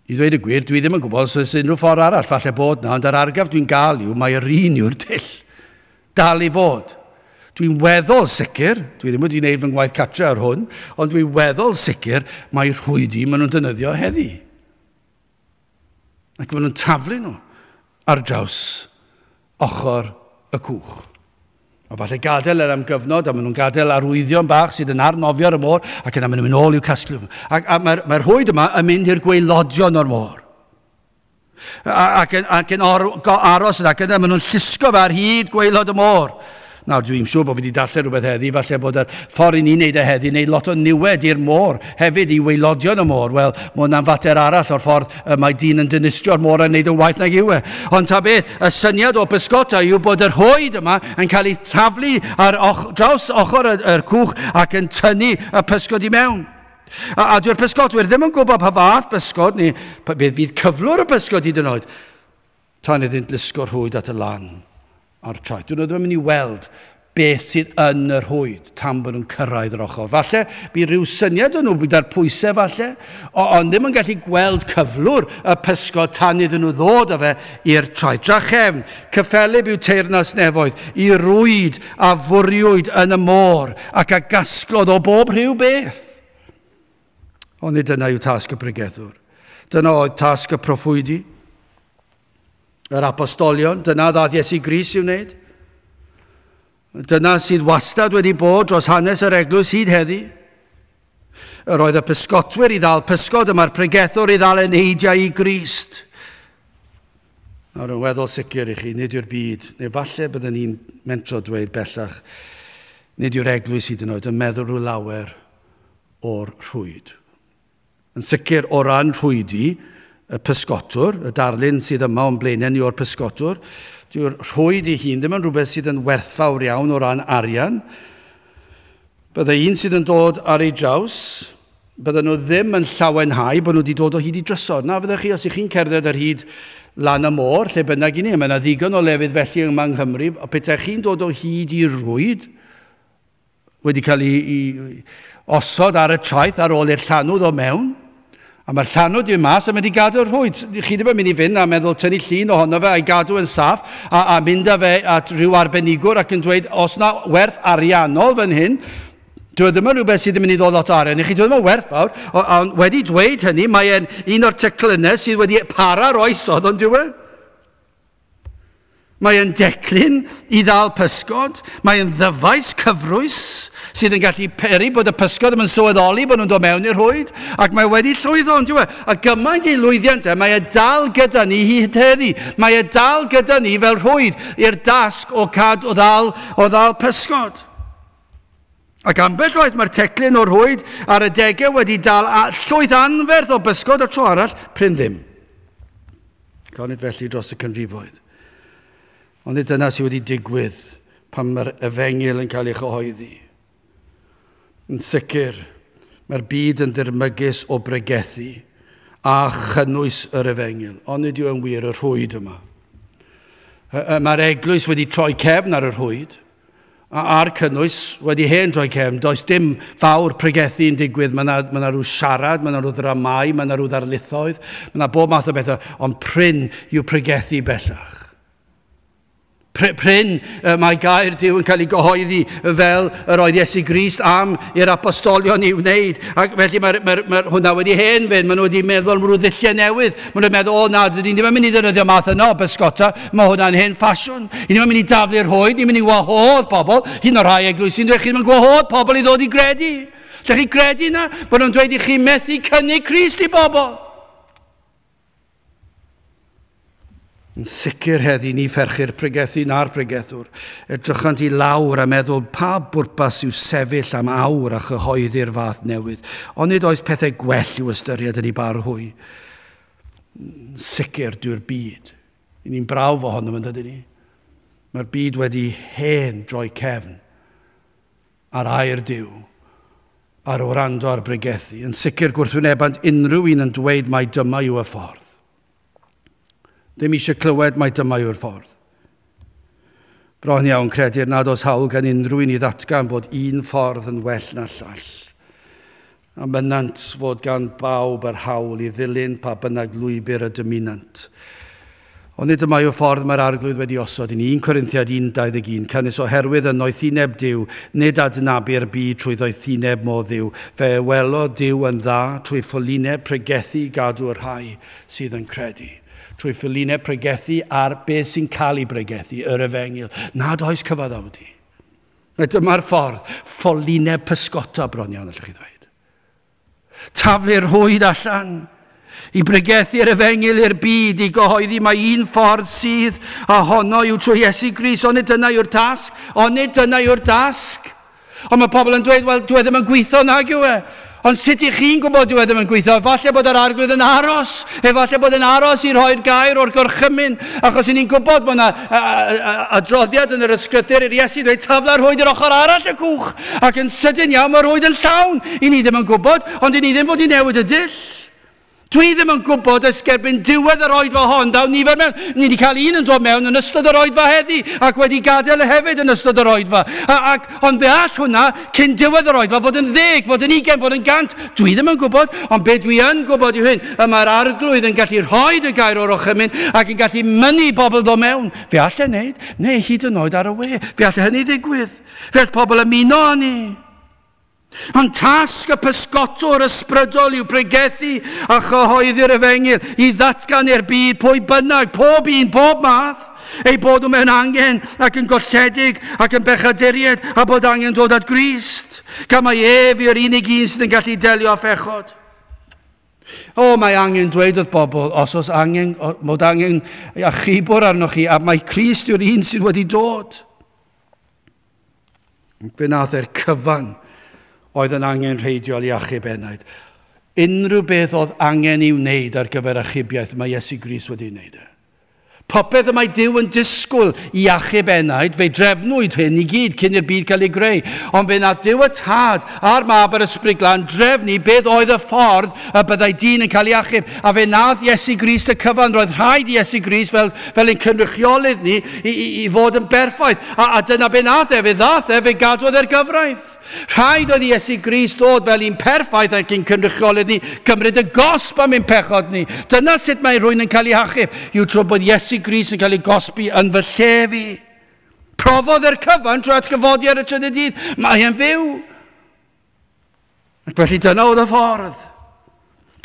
I ddweud y gwir, dwi ddim yn gwybod os oes unrhyw ffordd arall, falle bod na, ond yr argraff dwi'n gael yw, mae yr un yw'r dull. Dal i fod. Dwi'n weddol sicr, dwi ddim wedi gwneud fy ngwaith catre ar hwn, ond dwi'n weddol sicr mae rhwydi maen nhw'n defnyddio heddi. Ac maen nhw'n taflu nhw ar draws ochr y cwch. A falle gadael yr am gyfnod, a maen nhw'n gadael arwyddion bach sydd yn arnofio ar y môr, ac yna maen nhw'n mynd ôl i'w casglu. Ac, a mae'r mae rhwyd yma yn mynd i'r gwaelodion o'r môr. Ac, yn, ac yn or, aros yna, ac yna maen nhw'n llusgo fe ar hyd gwaelod y môr. Nawr, dwi'n siŵr bod fi wedi darllen rhywbeth heddi, falle bod yr ffordd i ni'n neud e heddi, neud lot o niwed i'r môr, hefyd i waelodion y môr. Wel, mae hwnna'n fater arall o'r ffordd y mae dyn yn dinistrio'r môr a neud yn waeth nag yw e. Ond ta beth, y syniad o bysgota yw bod yr rhwyd yma yn cael ei taflu ar och, draws ochr y, yr cwch ac yn tynnu y pysgod i mewn. A, a dyw'r pysgodwyr ddim yn gwybod pa fath bysgod, neu beth fydd cyflwr y pysgod hyd yn oed, tan iddynt lusgo'r rhwyd at y lan a'r traeth. Dyn nhw ddim yn mynd i weld beth sydd yn y rhwyd tan bod nhw'n cyrraedd yr ochr. Falle bydd rhyw syniad o'n nhw gyda'r pwysau falle, ond ddim yn gallu gweld cyflwr y pysgod tan iddyn nhw ddod â fe i'r traeth. Drachefn, cyffelyb yw teyrnas nefoedd, i rwyd a fwriwyd yn y môr ac a gasglodd o bob rhyw beth. Ond nid dyna yw tasg y pregethwr. Dyna oedd tasg y proffwydi. Yr apostolion, dyna ddath Iesu Grist i'w wneud. Dyna sydd wastad wedi bod dros hanes yr eglwys hyd heddi. Yr oedd y pysgotwyr i ddal pysgod, y mae'r pregethwr i ddal eneidiau i Grist. Nawr yn weddol sicr i chi, nid yw'r byd, neu falle byddwn ni'n mentro dweud bellach, nid yw'r eglwys hyd yn oed yn meddwl rhyw lawer o'r rhwyd. Yn sicr o ran rhwydi, y pysgotwr, y darlun sydd yma o'n blaenau ni o'r pysgotwr, dyw'r rhwyd ei hun ddim yn rhywbeth sydd yn werthfawr iawn o ran arian. Byddai un sydd yn dod ar ei draws, bydden nhw ddim yn llawenhau bod nhw wedi dod o hyd i drysor. Na, fyddech chi, os ych chi'n cerdded ar hyd lan y môr, lle bynnag i ni, mae yna ddigon o lefydd felly yma yng Nghymru, o petaech chi'n dod o hyd i rwyd, wedi cael ei, ei osod ar y traeth ar ôl i'r llanw ddod mewn, a mae'r llanw di mas a mae wedi gadw'r rhwyd. Chi ddim yn mynd i fynd a meddwl tynnu llun ohono fe a'i gadw yn saff a, a mynd â fe at rhyw arbenigwr ac yn dweud os na werth ariannol fan hyn, Dwi e ddim yn rhywbeth sydd yn mynd i ddod lot o arian i chi, dwi e ddim yn werthfawr, ond wedi dweud hynny, mae e'n un o'r teclynnau sydd wedi para'r oesodd, ond dyw e? Mae e'n declyn i ddal pysgod. Mae e'n ddyfais cyfrwys sydd yn gallu peri bod y pysgod ddim yn sylweddoli bod nhw'n dod mewn i'r rhwyd. Ac mae wedi llwyddo, ond e? A gymaint ei lwyddiant e, mae e dal gyda ni hyd heddi. Mae e dal gyda ni fel rhwyd i'r dasg o cad o ddal, o ddal pysgod. Ac ambell waith mae'r teclyn o'r rhwyd ar y degau wedi dal llwyth anferth o bysgod y tro arall, prin ddim. Cawn nid felly dros y cynrifoedd. Ond nid dyna sydd wedi digwydd pan mae'r efengyl yn cael ei chyhoeddi. Yn sicr, mae'r byd yn ddirmygus o bregethu a chynnwys yr efengyl, ond nid yw yn wir y rhwyd yma. Mae'r eglwys wedi troi cefn ar y rhwyd, a'r cynnwys wedi hen droi cefn. Does dim fawr pregethu yn digwydd. Mae yna, ma rhyw siarad, mae yna rhyw ddramau, mae yna rhyw ddarlithoedd, mae yna bob math o bethau, ond prin yw pregethu bellach. Prin mae gair Duw yn cael ei gyhoeddi fel yr oedd Iesu Grist am i'r apostolion i wneud. Ac felly mae, mae, mae hwnna wedi hen fynd. Maen nhw wedi meddwl am rhyw ddulliau newydd. Maen nhw'n meddwl, o na, dydyn ni ddim yn mynd i ddefnyddio math yno o bysgota. Mae hwnna'n hen ffasiwn. Ni ddim yn mynd i daflu'r rhwyd, ni'n mynd i wahodd pobl. Hyn o'r rhai eglwysi'n dweud, chi ddim yn gwahodd pobl i ddod i gredu. Lle chi gredu na? Bod nhw'n dweud i chi methu cynnig Crist i bobl. Yn sicr heddi ni pherchu'r pregethu na'r pregethwr. Edrychant i lawr a meddwl pa bwrpas yw sefyll am awr a chyhoeddi'r fath newydd. Ond nid oes pethau gwell i'w ystyried yn ei bar hwy. Sicr dyw'r byd. I ni'n brawf ohono yn dydyn ni. Mae'r byd wedi hen droi cefn ar air Duw ar wrando ar bregethu. Yn sicr gwrthwynebant unrhyw un yn dweud mai dyma yw y ffordd. Ddim eisiau clywed mai dyma yw'r ffordd. Bron iawn credir nad oes hawl gan unrhyw un i ddatgan bod un ffordd yn well na llall. A mynant fod gan bawb yr hawl i ddilyn pa bynnag lwybr y dymunant. Ond nid yma yw'r ffordd mae'r Arglwydd wedi osod i ni. 1 Corinthiad 1:21, canys oherwydd yn noethineb Duw, nid adnabu'r byd trwy ddoethineb mo Dduw. Fe welodd Duw yn dda trwy ffolineb pregethu gadw'r rhai sydd yn credu. Trwy ffolineb pregethu ar beth sy'n cael ei bregethu, yr efengyl. Nad oes cyfaddawdu. Dyma'r ffordd, ffolineb pysgota bron iawn, allwch chi ddweud. Taflu'r rhwyd allan i bregethu'r efengyl i'r byd, i gyhoeddi mae un ffordd sydd, a honno yw trwy Iesu Grist. Onid dyna yw'r tasg? Onid dyna yw'r dasg? Ond mae pobl yn dweud, wel, dwi e ddim yn gweithio nag yw e. Ond sut i chi'n gwybod dwi e ddim yn gweithio? Efallai bod yr Arglwydd yn aros. Efallai bod yn aros i rhoi'r gair o'r gorchymyn. Achos i ni'n gwybod bod yna adroddiad yn yr ysgrythur i'r Iesu dweud tafla'r rhwyd i'r ochr arall y cwch. Ac yn sydyn iawn mae'r rhwyd yn llawn. I ni ddim yn gwybod, ond i ni ddim fod i newid y dull. Dwi ddim yn gwybod ys gerbyn diwedd yr oedfa hon, daw nifer mewn. Ni wedi cael un yn dod mewn yn ystod yr oedfa heddi, ac wedi gadael hefyd yn ystod yr oedfa. Ond fe all hwnna, cyn diwedd yr oedfa, fod yn 10, fod yn 20, fod yn 100. Dwi ddim yn gwybod, ond be dwi yn gwybod yw hyn, y mae'r Arglwydd yn gallu rhoi y gair o'r orchymyn ac yn gallu mynnu bobl dod mewn. Fe all e wneud, neu hyd yn oed ar y we. Fe all hynny ddigwydd. Fe all pobl ymuno â ni. Ond tasg y pysgotwr ysbrydol yw pregethu a chyhoeddi'r efengyl i ddatgan i'r byd pwy bynnag, pob un, pob math, ei bod nhw mewn angen ac yn golledig ac yn bechaduriaid a bod angen dod at Grist. Gan mai ef yw'r unig un sydd yn gallu delio â phechod. O, mae angen dweud wrth bobl, os oes angen, bod angen achubwr arnoch chi, a mae Crist yw'r un sydd wedi dod. Fe nath e'r cyfan oedd yn angenrheidiol i achub enaid. Unrhyw beth oedd angen i'w wneud ar gyfer achubiaeth, mae Iesu Grist wedi wneud e. Popeth y mae Duw yn disgwyl i achub enaid, fe drefnwyd hyn i gyd cyn i'r byd cael ei greu. Ond fe nath Duw y Tad a'r Mab a'r Ysbryd Glân drefnu beth oedd y ffordd y byddai dyn yn cael ei achub. A fe nath Iesu Grist y cyfan, roedd rhaid i Iesu Grist fel ein cynrychiolydd ni i fod yn berffaith. A dyna be nath e, fe ddath e, fe gadwodd e'r gyfraith. Rhaid oedd Iesu Grist ddod fel un perffaith ac un cynrychiolydd ni, gymryd y gosb am ein pechod ni. Dyna sut mae rhywun yn cael ei hachub, yw trwy bod Iesu Grist yn cael ei gosbi yn fy lle fi. Profodd e'r cyfan trwy atgyfodi ar y trydydd dydd. Mae e'n fyw. Ac felly dyna oedd y ffordd.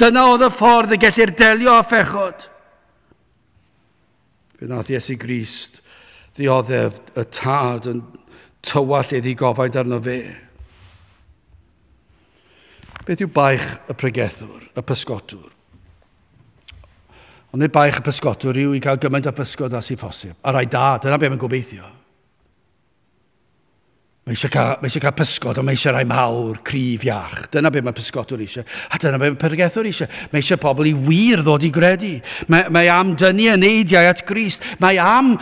Dyna oedd y ffordd y gellir delio â phechod. Fe nath Iesu Grist ddioddef y Tad yn tywallt ei ddigofaint arno fe. Beth yw baich y pregethwr, y pysgotwr? Ond nid baich y pysgotwr yw i gael gymaint o bysgod â sy'n phosib. A rai da, dyna beth mae'n gobeithio. Mae eisiau cael pysgod, ond mae eisiau rai mawr, cryf, iach. Dyna beth mae pysgotwr eisiau. A dyna beth mae pregethwr eisiau. Mae eisiau pobl i wir ddod i gredu. Mae am dynnu eneidiau at Grist. Mae am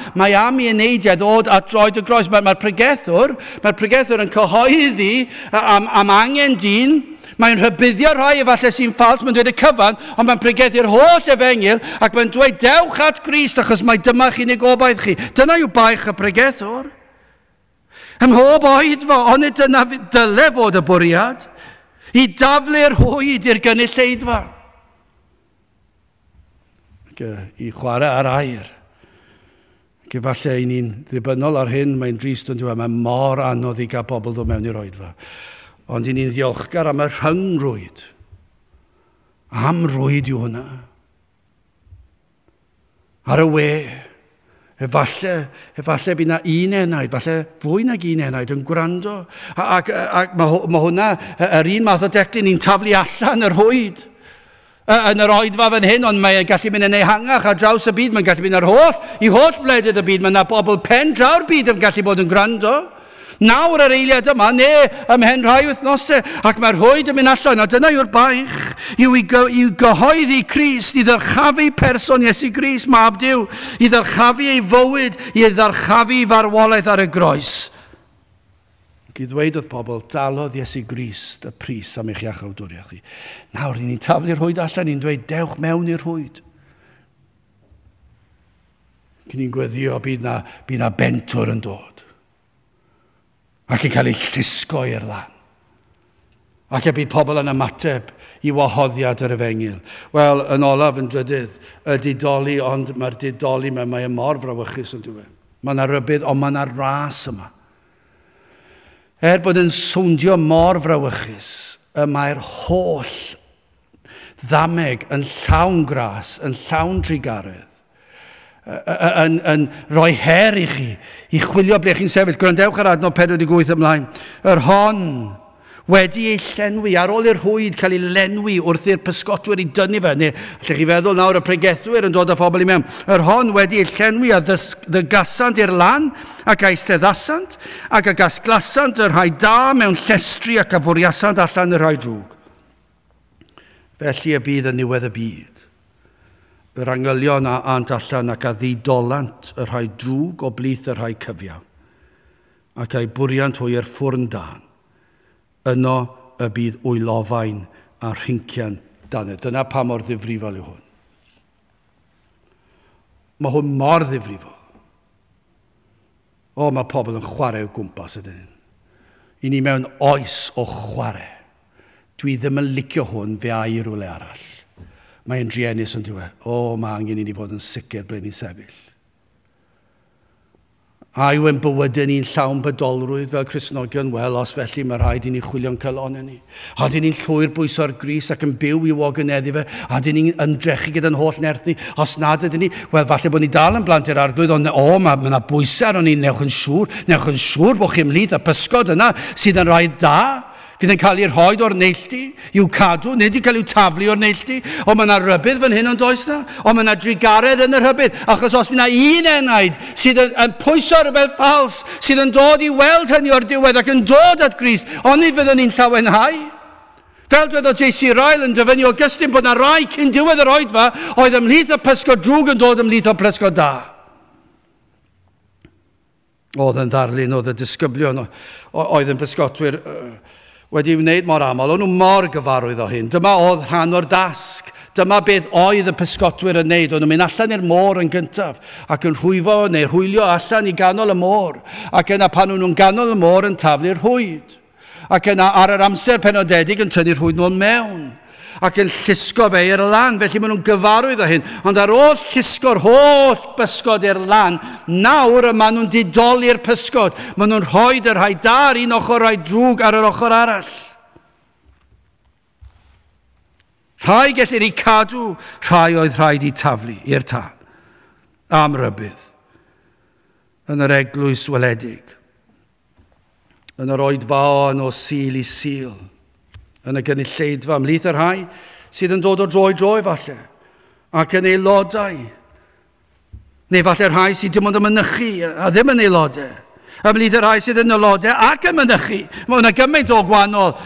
i eneidiau ddod at droed y groes. Mae'r pregethwr yn cyhoeddi am angen dyn. Mae'n rhybuddio rhai efallai sy'n ffals, mae'n dweud y cyfan, ond mae'n pregethu'r holl efengyl ac mae'n dweud dewch at Grist achos mae dyma chi'n ei gobaith chi. Dyna yw baich y pregethwr. Ym mhob oedfa, onid dyna dyle fod y bwriad, i daflu'r rhwyd i'r gynulleidfa. Ac i chwarae ar air. Ac efallai i ni'n ddibynnol ar hyn, mae'n drist yn dweud, mae mor anodd i gael pobl ddod mewn i'r oedfa. Ond i ni'n ddiolchgar am y rhyngrwyd. Am rwyd yw hwnna. Ar y we. Efallai bydd na un enaid, falle fwy nag un enaid yn gwrando. Ac mae hwnna, yr un math o declyn, ni'n taflu allan yr rhwyd. Yn yr oedfa fan hyn, ond mae'n gallu mynd yn ehangach ar draws y byd, mae'n gallu mynd ar i holl wledydd y byd, mae yna bobl pen draw'r byd yn gallu bod yn gwrando. Nawr yr eiliad yma, neu ymhen rhai wythnosau, ac mae'r rhwyd yn mynd allan, a dyna yw'r baich, yw i gyhoeddi Crist, i ddyrchafu person Iesu Grist, Mab Duw, i ddyrchafu ei fywyd, i ddyrchafu ei farwolaeth ar y groes. Ac i ddweud wrth pobl, dalodd Iesu Grist y pris am eich iachawdwriaeth chi. Nawr, ni'n taflu'r rhwyd allan, ni'n dweud, dewch mewn i'r rhwyd. Cyn ni'n gweddio, bydd na bentwr yn dod. Ac yn cael ei llusgo i'r lan. Ac y bydd pobl yn ymateb i wahoddiad yr efengyl. Wel, yn olaf, yn drydydd, y didoli, ond mae'r didoli, mae e mor frawychus yn dweud. Mae yna rybudd, ond mae yna ras yma. Er bod yn swndio mor frawychus, y mae'r holl ddameg yn llawn gras, yn llawn trugaredd, yn rhoi her i chi, i chwilio ble chi'n sefyll. Gwrandewch ar adnod 48 ymlaen. Yr hon wedi ei llenwi, ar ôl i'r rhwyd cael ei lenwi wrth i'r pysgotwyr i dynnu fe, neu allech chi feddwl nawr y pregethwyr yn dod â phobl i mewn. Yr hon wedi ei llenwi a ddygasant i'r lan ac a eisteddasant ac a gasglasant y rhai da mewn llestri ac a fwriasant allan y rhai drwg. Felly y bydd yn niwedd y byd. Yr angylion a ant allan ac a ddidolant y rhai drwg o blith y rhai cyfiawn, ac a'i bwriant hwy i'r ffwrn dân. Yno y bydd wylofain a rhincian dannedd. Dyna pa mor ddifrifol yw hwn. Mae hwn mor ddifrifol. O, mae pobl yn chwarae o gwmpas ydyn. I ni mewn oes o chwarae. Dwi ddim yn licio hwn, fe a i rywle arall. Mae'n druenus yn dweud, o, mae angen i ni fod yn sicr ble ni'n sefyll. A yw ein bywydau ni'n llawn bydolrwydd fel Cristnogion? Wel, os felly mae rhaid i ni chwilio'n calonnau ni. A dyn ni'n llwyr bwyso'r gris ac yn byw i wogyneddu fe? A dyn ni'n ymdrechu gyda'n holl nerth ni? Os nad ydyn ni, wel, falle bod ni dal yn blant i'r arglwydd, ond o, mae yna bwysau arnon ni, newch yn siŵr bod chi ymhlith y pysgod yna sydd yn rhai da, fydd yn cael ei rhoi o'r neilltu, i'w cadw, nid i cael i'w taflu o'r neilltu. Ond mae yna rybudd fan hyn ond oes na? Ond mae yna drugaredd yn y rhybudd, achos os yna un enaid sydd yn pwyso rhywbeth ffals, sydd yn dod i weld hynny o'r diwedd ac yn dod at Grist, onid fyddwn ni'n llawenhau? Fel dwedodd J.C. Ryle yn dyfynnu Augustine bod yna rai cyn diwedd yr oedfa oedd ymhlith y pysgod drwg yn dod ymhlith y pysgod da. Oedd yn ddarlun, oedd y disgyblion, oedd yn pysgotwyr wedi wneud mor aml, o'n nhw mor gyfarwydd o hyn. Dyma oedd rhan o'r dasg. Dyma beth oedd y pysgotwyr yn wneud. O'n nhw'n mynd allan i'r môr yn gyntaf ac yn rhwyfo neu rhwylio allan i ganol y môr. Ac yna pan o'n nhw'n ganol y môr yn taflu'r rhwyd. Ac yna ar yr amser penodedig yn tynnu'r rhwyd nôl mewn. Ac yn llusgo fe i'r lan, felly maen nhw'n gyfarwydd o hyn. Ond ar ôl llusgo'r holl bysgod i'r lan, nawr y maen nhw'n didoli'r pysgod. Maen nhw'n rhoi y rhai da ar un ochr, rhai drwg ar yr ochr arall. Rhai gellir eu cadw, rhai oedd rhaid eu taflu i'r tân. Am rybudd. Yn yr eglwys weledig. Yn yr oedfaon o Sul i Sul. Yn y gynulleidfa, ymhlith y rhai sydd yn dod o dro i dro falle, ac yn aelodau. Neu falle rhai sydd dim ond yn mynychu a ddim yn aelodau. Ymhlith y rhai sydd yn aelodau ac yn mynychu. Mae yna gymaint o gwahanol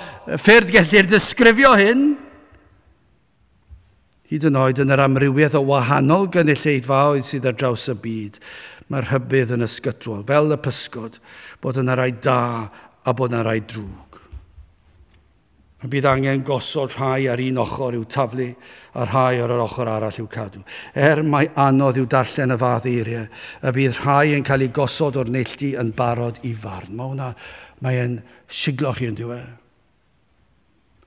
ffyrdd gellir disgrifio hyn. Hyd yn oed yn yr amrywiaeth o wahanol gynulleidfaoedd sydd ar draws y byd, mae'r rhybudd yn ysgytwol, fel y pysgod, bod yna rai da a bod yna rai drwg. A bydd angen gosod rhai ar un ochr i'w taflu a rhai ar yr ochr arall i'w cadw. Er mae anodd i'w darllen y fath eiriau, y bydd rhai yn cael eu gosod o'r neilltu yn barod i farn. Mae hwnna, mae'n siglo chi yn diwedd.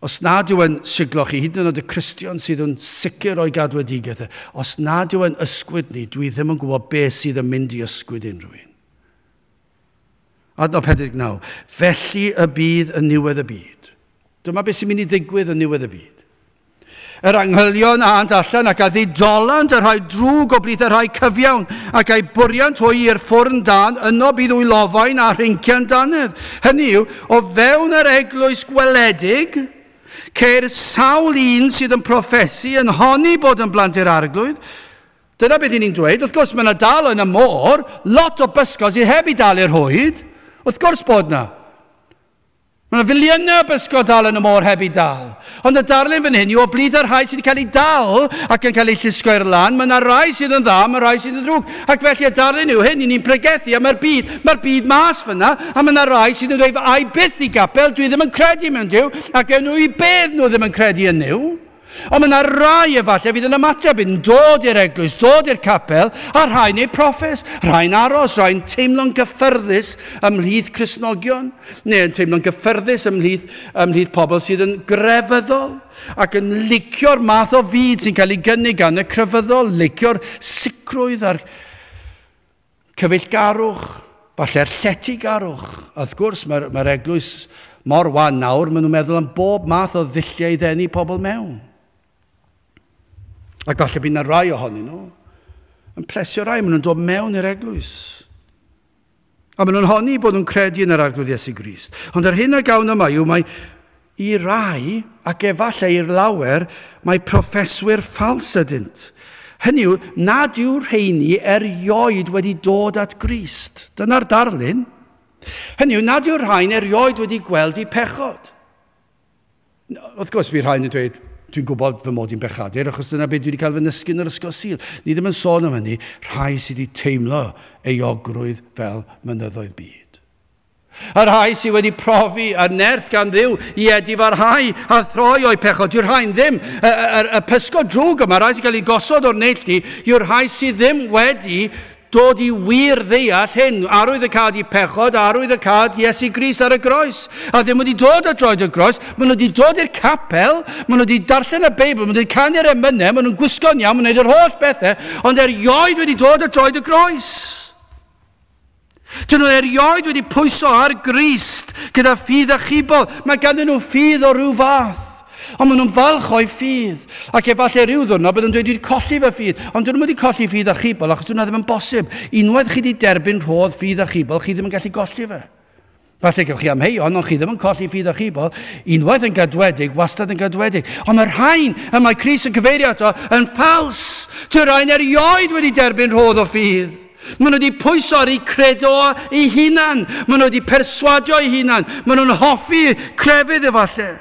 Os nad yw yn siglo chi, hyd yn oed y Cristion sydd yn sicr o'i gadwedigaeth, os nad yw yn ysgwyd ni, dwi ddim yn gwybod beth sydd yn mynd i ysgwyd unrhyw un. Adnod 49. Felly y bydd yn niwedd y byd. Dyma beth sy'n mynd i ddigwydd yn niwedd y byd. Yr angylion a ant allan ac a ddidolant y rhai drwg o blith y rhai cyfiawn ac a'i bwriant hwy i'r ffwrn dân, yno bydd wylofain a rhincian dannedd. Hynny yw, o fewn yr eglwys gweledig, ceir sawl un sydd yn proffesu yn honni bod yn blant i'r arglwydd. Dyna beth ni'n dweud. Wrth gwrs, mae yna dal yn y môr, lot o bysgod sydd heb i dal i'r rhwyd. Wrth gwrs bod yna. Mae yna filiynau o bysgod dal yn y môr heb eu dal. Ond y darlun fan hyn yw o blith y rhai sydd wedi cael eu dal ac yn cael eu llusgo i'r lan, mae yna rai sydd yn dda, mae rai sydd yn ddrwg. Ac felly y darlun yw hyn, i ni'n pregethu am yr byd. Mae'r byd mas fyna, a mae yna rai sydd yn dweud, ai byth i gapel, dwi ddim yn credu mewn Duw, ac ewn nhw i bedd nhw ddim yn credu yn Nuw. Ond mae yna rai efallai fydd yn ymateb yn dod i'r eglwys, dod i'r capel, a rhai'n ei proffes, rhai'n aros, rhai'n teimlo'n gyffyrddus ymhlith Cristnogion, neu yn teimlo'n gyffyrddus ymhlith, ymhlith pobl sydd yn grefyddol ac yn licio'r math o fyd sy'n cael ei gynnig gan y crefyddol, licio'r sicrwydd a'r cyfeillgarwch, falle'r lletygarwch. A wrth gwrs, mae'r mae eglwys mor wan nawr, maen nhw'n meddwl am bob math o ddulliau i ddenu pobl mewn. Ac falle bydd yna rai ohonyn nhw yn plesio rai, maen nhw'n dod mewn i'r eglwys. A maen nhw'n honni bod nhw'n credu yn yr Arglwydd Iesu Grist. Ond yr hyn a gawn yma yw mae i rai, ac efallai i'r lawer, mae proffeswyr ffals ydynt. Hynny yw, nad yw'r rheini erioed wedi dod at Grist. Dyna'r darlun. Hynny yw, nad yw'r rhain erioed wedi gweld eu pechod. Wrth gwrs, bydd rhain yn dweud, dwi'n gwybod fy mod i'n bechadur, achos dyna beth dwi wedi cael fy nysgu yn yr ysgol Sul. Ni ddim yn sôn am hynny, rhai sydd wedi teimlo euogrwydd fel mynyddoedd byd. Y rhai sydd wedi profi y nerth gan Dduw i edifarhau a throi o'i pechod. Dyw'r rhain ddim, y, y, y pysgod drwg yma, rhai sy'n cael ei gosod o'r neilltu, yw'r rhai sydd ddim wedi dod i wir ddeall hyn, arwydd y cad i pechod, arwydd y cad Iesu Grist ar y groes. A ddim wedi dod at droed y groes, maen nhw wedi dod i'r capel, maen nhw wedi darllen y Beibl, maen nhw wedi canu'r emynau, maen nhw'n gwisgo'n iawn, maen nhw'n gwneud yr holl bethau, ond erioed wedi dod at droed y groes. Dyn nhw erioed wedi pwyso ar Grist gyda ffydd achubol. Mae ganddyn nhw ffydd o ryw fath. Ond maen nhw'n falch o'i ffydd. Ac efallai rhyw ddwrnod bydden nhw'n dweud, dwi wedi colli fy ffydd. Ond dyn nhw wedi colli ffydd achubol, achos dyna ddim yn bosib. Unwaith chi wedi derbyn rhodd ffydd achubol, chi ddim yn gallu golli fe. Falle gewch chi amheuon, ond chi ddim yn colli ffydd achubol. Unwaith yn gadwedig, wastad yn gadwedig. Ond mae'r rhain y mae Crist yn cyfeirio ato yn ffals. Dyw'r rhain erioed wedi derbyn rhodd o ffydd. Maen nhw wedi pwyso ar eu credo eu hunan. Maen nhw wedi perswadio eu hunan. Maen nhw'n hoffi crefydd efallai.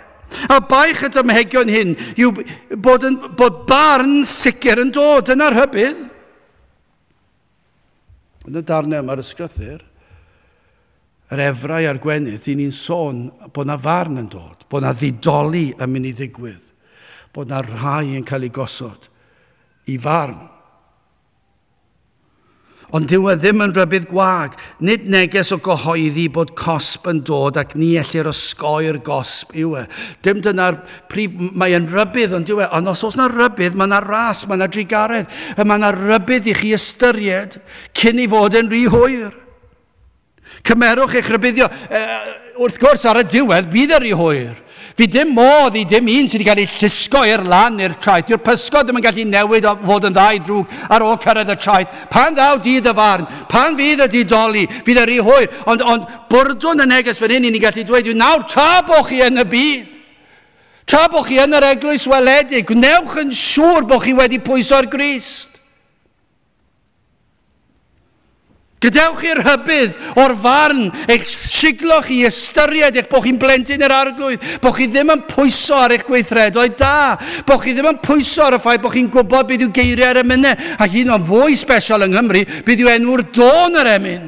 A baich y dymhegion hyn yw bod, yn, bod barn sicr yn dod. Dyna'r rhybudd. Yn y darnau yma'r ysgrythur, yr efrau a'r gwenith, i ni'n sôn bod na farn yn dod, bod na ddidoli yn mynd i ddigwydd, bod na rhai yn cael ei gosod i farn. Ond dyw e ddim yn rhybudd gwag, nid neges o gyhoeddi bod cosb yn dod ac ni ellir osgoi'r gosb yw e. Dim dyna'r prif, mae e'n rhybudd ond yw e, ond os oes na rybudd, mae yna ras, mae yna drugaredd, mae yna rybudd i chi ystyried cyn i fod yn rhy hwyr. Cymerwch eich rhybuddio. E, wrth gwrs, ar y diwedd, bydd yr i hwyr. Fi dim modd i dim un sydd wedi cael ei llusgo i'r lan i'r traeth. Dyw'r pysgod ddim yn gallu newid o fod yn dda i drwg ar ôl cyrraedd y traeth. Pan ddaw dydd y farn, pan fydd y didoli, fydd yr i hwyr. Ond, ond bwrdwn y neges fan hyn i ni'n gallu dweud yw nawr tra bo chi yn y byd, tra bo chi yn yr eglwys weledig, gwnewch yn siŵr bo chi wedi pwyso'r Grist. Gadewch i'r rhybudd o'r farn eich siglo chi ystyried eich bod chi'n blentyn yr Arglwydd, bod chi ddim yn pwyso ar eich gweithredoedd da, bod chi ddim yn pwyso ar y ffaith bod chi'n gwybod beth yw geiriau'r emynau, ac un o'n fwy special yng Nghymru, beth yw enw'r dôn yr emyn.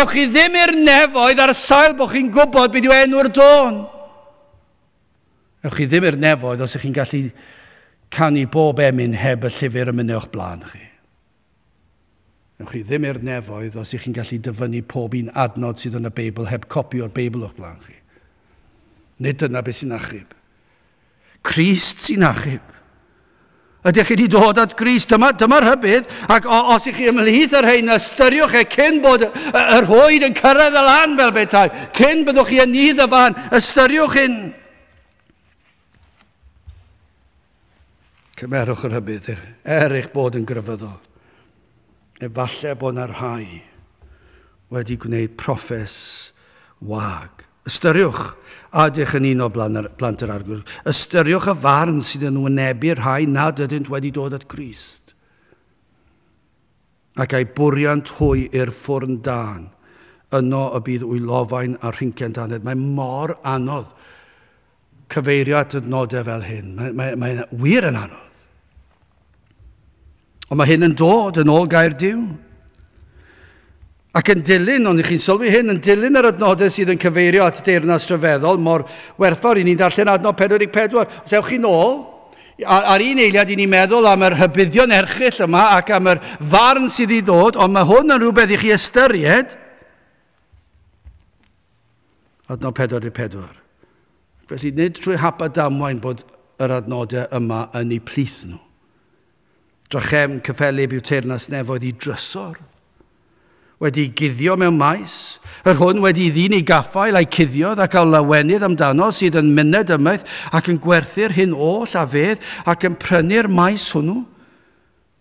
Ewch chi ddim i'r nefoedd ar y sail bod chi'n gwybod beth yw enw'r dôn. Ewch chi ddim i'r nefoedd os ydych chi'n gallu canu bob emyn heb y llyfr emynau o'ch blaen chi. Ewch chi ddim i'r nefoedd os ych chi'n gallu dyfynnu pob un adnod sydd yn y Beibl heb copi o'r Beibl o'ch blaen chi. Nid dyna beth sy'n achub. Crist sy'n achub. Ydych chi wedi dod at Grist? Dyma, dyma'r rhybudd. Ac os ych chi ymhlith yr rhain, ystyriwch e cyn bod yr rhwyd yn cyrraedd y lan fel bethau. Cyn byddwch chi yn nydd y fan, ystyriwch hyn. Cymerwch yr rhybudd, er eich bod yn grefyddol. Efallai bod yna rhai wedi gwneud proffes wag. Ystyriwch, a ydych yn un o blant yr Arglwydd, ystyriwch y farn sydd yn wynebu'r rhai nad ydynt wedi dod at Grist. Ac a'i bwriant hwy i'r ffwrn dân, Yno y bydd wylofain a rhincian dannedd. Mae mor anodd cyfeirio at adnodau fel hyn. Mae wir yn anodd. Ond mae hyn yn dod yn ôl gair Duw. Ac yn dilyn, ond chi'n sylwi hyn, yn dilyn yr adnodau sydd yn cyfeirio at deyrnas rhyfeddol, mor werthfawr i ni'n darllen adnod 44. Os ewch chi'n ôl, ar un eiliad i ni'n meddwl am yr hybuddion erchyll yma ac am yr farn sydd i ddod, ond mae hwn yn rhywbeth i chi ystyried. Adnod 44. Felly nid trwy hap a damwain bod yr adnodau yma yn eu plith nhw. Drachefn cyffelyb yw teyrnas nefoedd i drysor, wedi guddio mewn maes, yr hwn wedi ddyn ei gaffael a'i cuddiodd ac a lawenydd amdano sydd yn myned ymaith ac yn gwerthu'r hyn oll a fedd ac yn prynu'r maes hwnnw.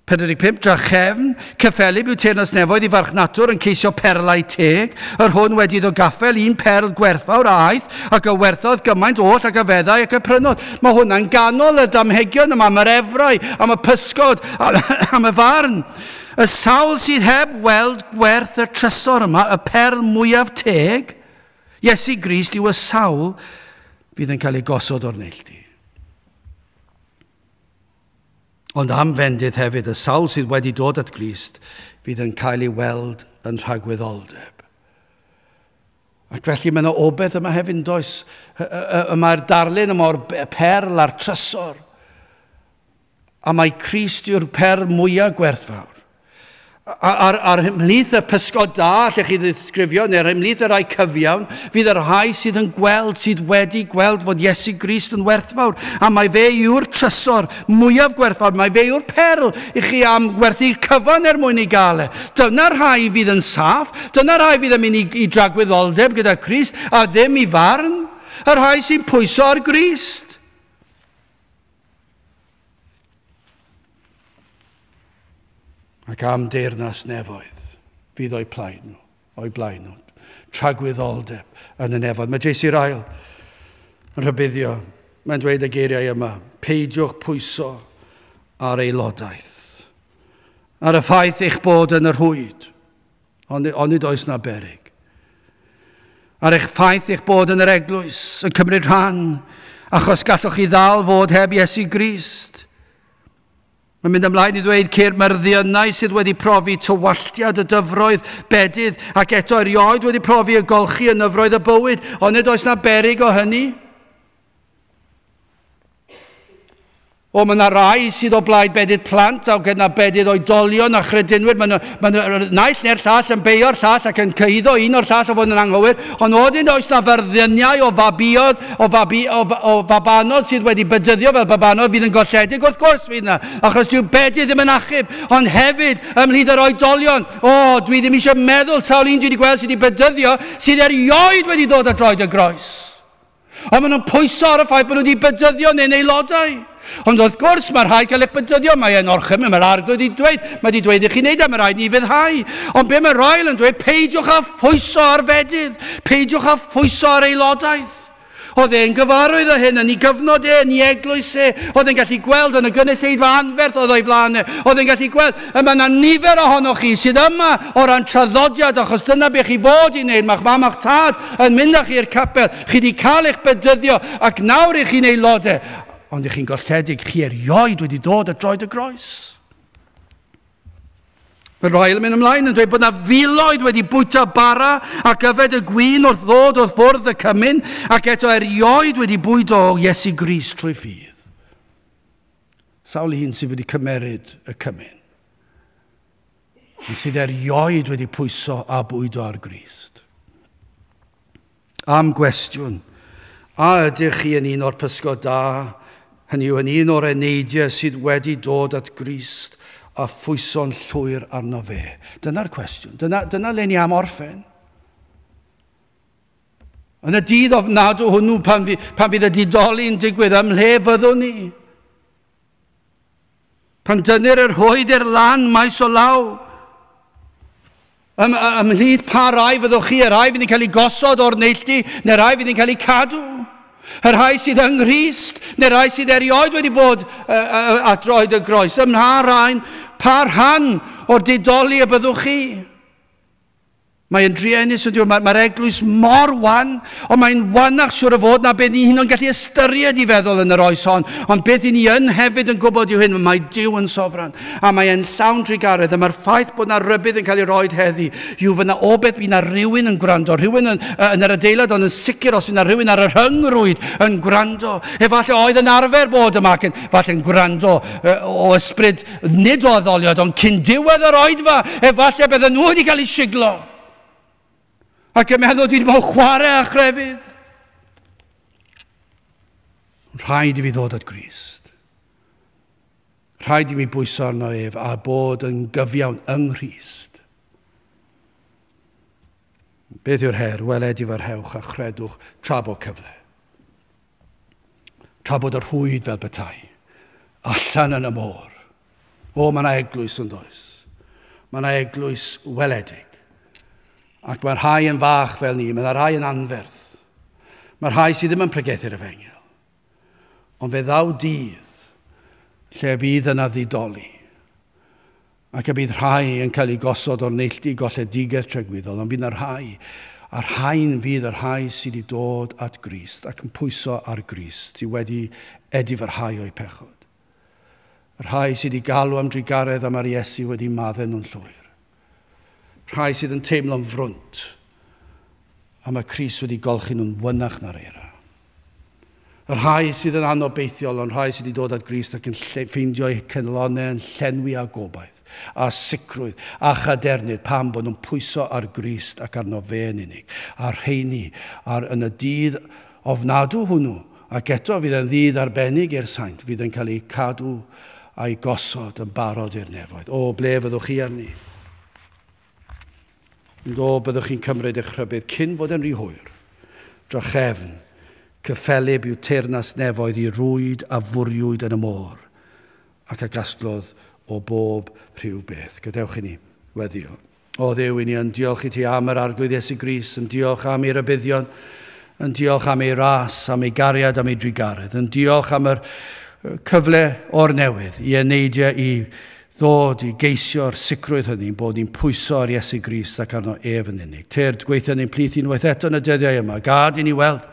45, drachefn, cyffelyb yw teyrnas nefoedd i farchnatwr yn ceisio perlau teg, yr hwn wedi iddo gaffael un perl gwerthfawr a aeth ac a werthodd gymaint oll ac a feddai ac a prynodd. Mae hwnna'n ganol y damhegion yma, am yr efrau, am y pysgod, am y farn. Y sawl sydd heb weld gwerth y trysor yma, y perl mwyaf teg, Iesu Grist yw y sawl fydd yn cael ei gosod o'r neilltu. Ond am fendith hefyd, y sawl sydd wedi dod at Grist fydd yn cael ei weld yn rhagwyddoldeb. Ac felly mae yna obaith yma hefyd, does? Mae'r darlun yma o'r perl a'r trysor. A mae Crist yw'r perl mwyaf gwerthfawr. Ar ymhlith y pysgod da, lle chi ddisgrifio, neu'r ymhlith y rhai cyfiawn, fydd y rhai sydd yn gweld, sydd wedi gweld fod Iesu Grist yn werthfawr. A mae fe yw'r trysor mwyaf gwerthfawr, mae fe yw'r perl i chi am gwerthu'r cyfan er mwyn ei gael e. Dyna'r rhai fydd yn saff, dyna'r rhai fydd yn mynd i dragwyddoldeb gyda Crist, a ddim i farn, y rhai sy'n pwyso ar Grist. Ac am deyrnas nefoedd fydd o'i blaen nhw, tragwyddoldeb yn y nefoedd. Mae J.C. Ryle yn rhybuddio, mae'n dweud y geiriau yma, peidiwch pwyso ar aelodaeth, ar y ffaith eich bod yn y rhwyd, ond nid oes na beryg. Ar eich ffaith eich bod yn yr eglwys, yn cymryd rhan, achos gallwch chi ddal fod heb Iesu Grist. Mae'n mynd ymlaen i ddweud ceir myrddiynau sydd wedi profi tywalltiad y dyfroedd bedydd ac eto erioed wedi profi y golchi yn nyfroedd y bywyd, ond nid oes na beryg o hynny. O, mae yna rai sydd o blaid bedydd plant ac yna bedydd oedolion a chredinwyr. Mae nhw naill neu'r llall yn beio'r llall ac yn cyhuddo un o'r llall o fod yn anghywir. Ond wedyn oes na fyrddiynau o fabiod, o fabanod sydd wedi bedyddio fel babanod fydd yn golledig. Wrth gwrs fydd yna, achos dyw bedydd ddim yn achub. Ond hefyd, ymhlith yr oedolion, o, dwi ddim eisiau meddwl sawl un dwi wedi gweld sydd wedi bedyddio sydd erioed wedi dod at droed y groes. Ond maen nhw'n pwyso ar y ffaith bod nhw wedi bedyddio neu'n aelodau. Ond wrth gwrs, mae rhaid cael eich bedyddio, mae e'n orchymyn, mae'r arglwydd wedi dweud, mae wedi dweud i chi wneud e, mae rhaid ni fyddhau. Ond be mae Ryle yn dweud, peidiwch â phwyso ar fedydd, peidiwch â phwyso ar aelodaeth. Oedd e'n gyfarwydd o hyn, yn ei gyfnod e, yn ei eglwys e, oedd e'n gallu gweld yn y gynulleidfa anferth oedd o'i flaen e, oedd e'n gallu gweld, yma yna nifer ohonoch chi sydd yma o ran traddodiad, achos dyna be chi fod i wneud, mae'ch mam a'ch tad yn mynd â chi i'r capel, chi wedi cael eich bedyddio, ac nawr i chi'n aelodau, ond i chi'n golledig, chi erioed wedi dod at droed y groes. Mae Ryle yn mynd ymlaen yn dweud bod yna filoedd wedi bwyta bara ac yfed y gwin wrth ddod wrth fwrdd y cymun ac eto erioed wedi bwydo o Iesu Grist trwy ffydd. Sawl un sydd wedi cymeryd y cymun, sydd erioed wedi pwyso a bwydo ar Grist. Am gwestiwn, a ydych chi yn un o'r pysgod da, hynny yw yn un o'r eneidiau sydd wedi dod at Grist a phwyso'n llwyr arno fe? Dyna'r cwestiwn. Dyna le ni am orffen. Yn y dydd ofnadw hwnnw pan fydd y didoli'n digwydd, ymhle fyddwn ni? Pan dynnir yr rhwyd i'r lan maes o law, ymhlith pa rai fyddwch chi? Y rai fydd yn cael ei gosod o'r neilltu, neu'r rai fydd yn cael ei cadw? Y rhai sydd yng Nghrist, neu'r rhai sydd erioed wedi bod at droed y groes? Ym mha rhan, pa rhan o'r didoli y byddwch chi? Mae'n druenus yn dweud, mae'r eglwys mor wan, ond mae'n wanach siwr o fod na beth ni hyn o'n gallu ystyried i feddwl yn yr oes hon. Ond beth i ni yn hefyd yn gwybod yw hyn, mae Duw yn sofran, a mae'n llawn trugaredd, a mae'r ffaith bod na rybudd yn cael ei roed heddi, yw fyna o beth bydd na rhywun yn gwrando, rhywun yn yr adeilad, ond yn sicr os yna rhywun ar y rhyngrwyd yn gwrando. Efallai oedd yn arfer bod yma, ac falle'n gwrando o ysbryd nid o addoliad, ond cyn diwedd yr oedfa, efallai bydden nhw wedi cael eu siglo. Ac yn meddwl, dwi wedi bod yn chwarae a chrefydd. Rhaid i fi ddod at Grist. Rhaid i mi bwyso arno ef a bod yn gyfiawn yng Nghrist. Beth yw'r her? Wel, edifarhewch a chredwch tra bod cyfle. Tra bod y rhwyd fel petai. Allan yn y môr. O, mae yna eglwys yn does. Mae yna eglwys weledig. Ac mae rhai yn fach fel ni, mae rhai yn anferth. Mae rhai sydd ddim yn pregethu'r efengyl. Ond fe ddaw dydd lle bydd yna ddidoli. Ac y bydd rhai yn cael eu gosod o'r neilltu golledigaeth tragwyddol, ond bydd yna rhai, a'r rhain fydd y rhai sydd wedi dod at Grist ac yn pwyso ar Grist, sydd wedi edifarhau o'u pechod. Y rhai sydd wedi galw am drugaredd am yr Iesu wedi maddau nhw'n llwyr. Rhai sydd yn teimlo'n frwnt, a mae Crist wedi golchi nhw'n wynach na'r eira. Y rhai sydd yn anobeithiol, ond rhai sydd wedi dod at Grist ac yn ffeindio eu cynlonau yn llenwi â gobaith, a sicrwydd, a chadernid, pam bod nhw'n pwyso ar Grist ac arno fe yn unig. A rheini ar yn y dydd ofnadw hwnnw, ac eto fydd yn ddydd arbennig i'r saint, fydd yn cael eu cadw a'i gosod yn barod i'r nefoedd. O, ble fyddwch chi arni? O, byddwch chi'n cymryd eich rhybudd cyn fod yn rhy hwyr. Drachefn, cyffelyb yw teyrnas nefoedd i rwyd a fwriwyd yn y môr, ac a gasglodd o bob rhyw beth. Gadewch i ni weddio. O Dduw, i ni yn diolch i ti am yr Arglwydd Iesu Grist, yn diolch am ei rybuddion, yn diolch am ei ras, am ei gariad, am ei drugaredd, yn diolch am yr cyfle o'r newydd i eneidiau i ddod i geisio'r sicrwydd hynny, bod ni'n pwyso ar Iesu Grist ac arno ef yn unig. Tyrd, gweithio ni'n plith unwaith eto yn y dyddiau yma. Gad i ni weld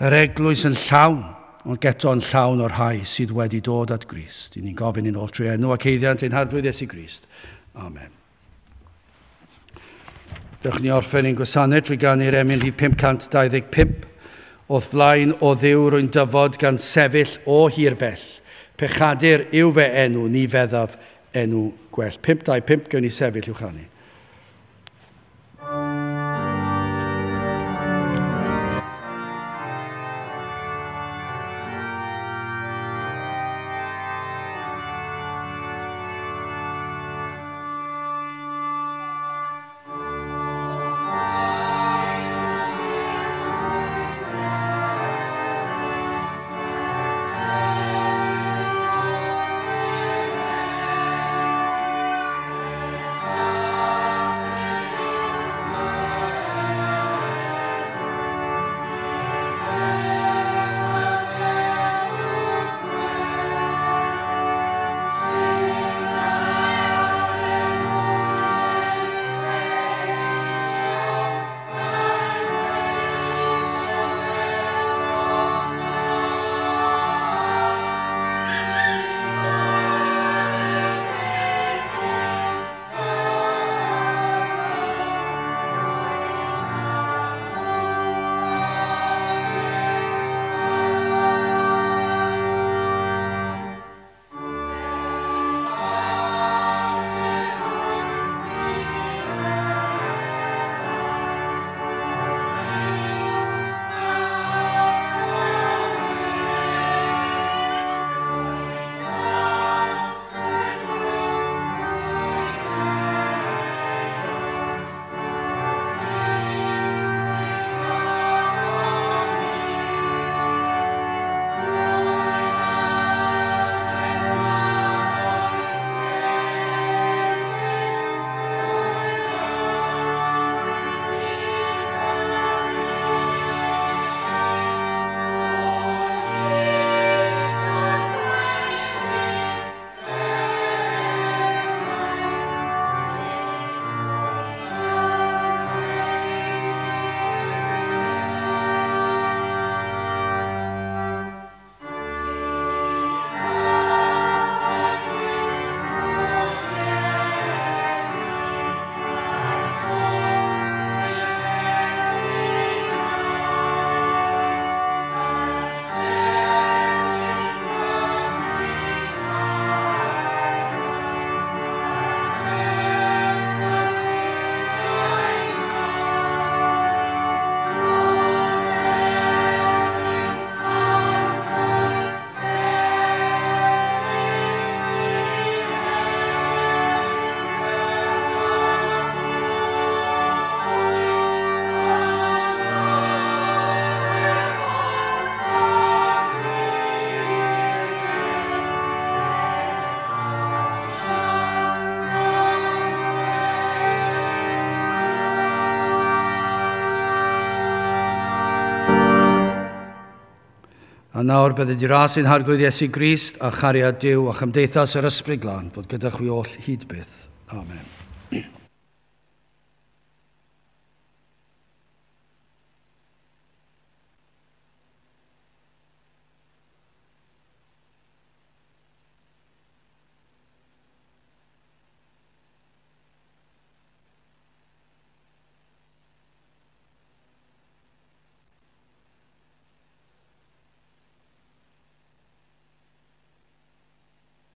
yr eglwys yn llawn, ond eto yn llawn o'r rhai sydd wedi dod at Grist. I ni'n gofyn i'n ôl trwy enw ac haeddiant ein Harglwydd Iesu Grist. Amen. Dewch ni orffen ein gwasanaeth trwy ganu'r emyn rhif 525. O'th flaen o Dduw rwy'n dyfod gan sefyll o hir bell. Pechadur yw fe enw, ni feddaf enw gwell. 525, gewn ni sefyll i'w chanu. A nawr bydded i ras ein Harglwydd Iesu Grist a chariad Duw a chymdeithas yr Ysbryd Glân fod gyda chwi oll hyd byth. Amen.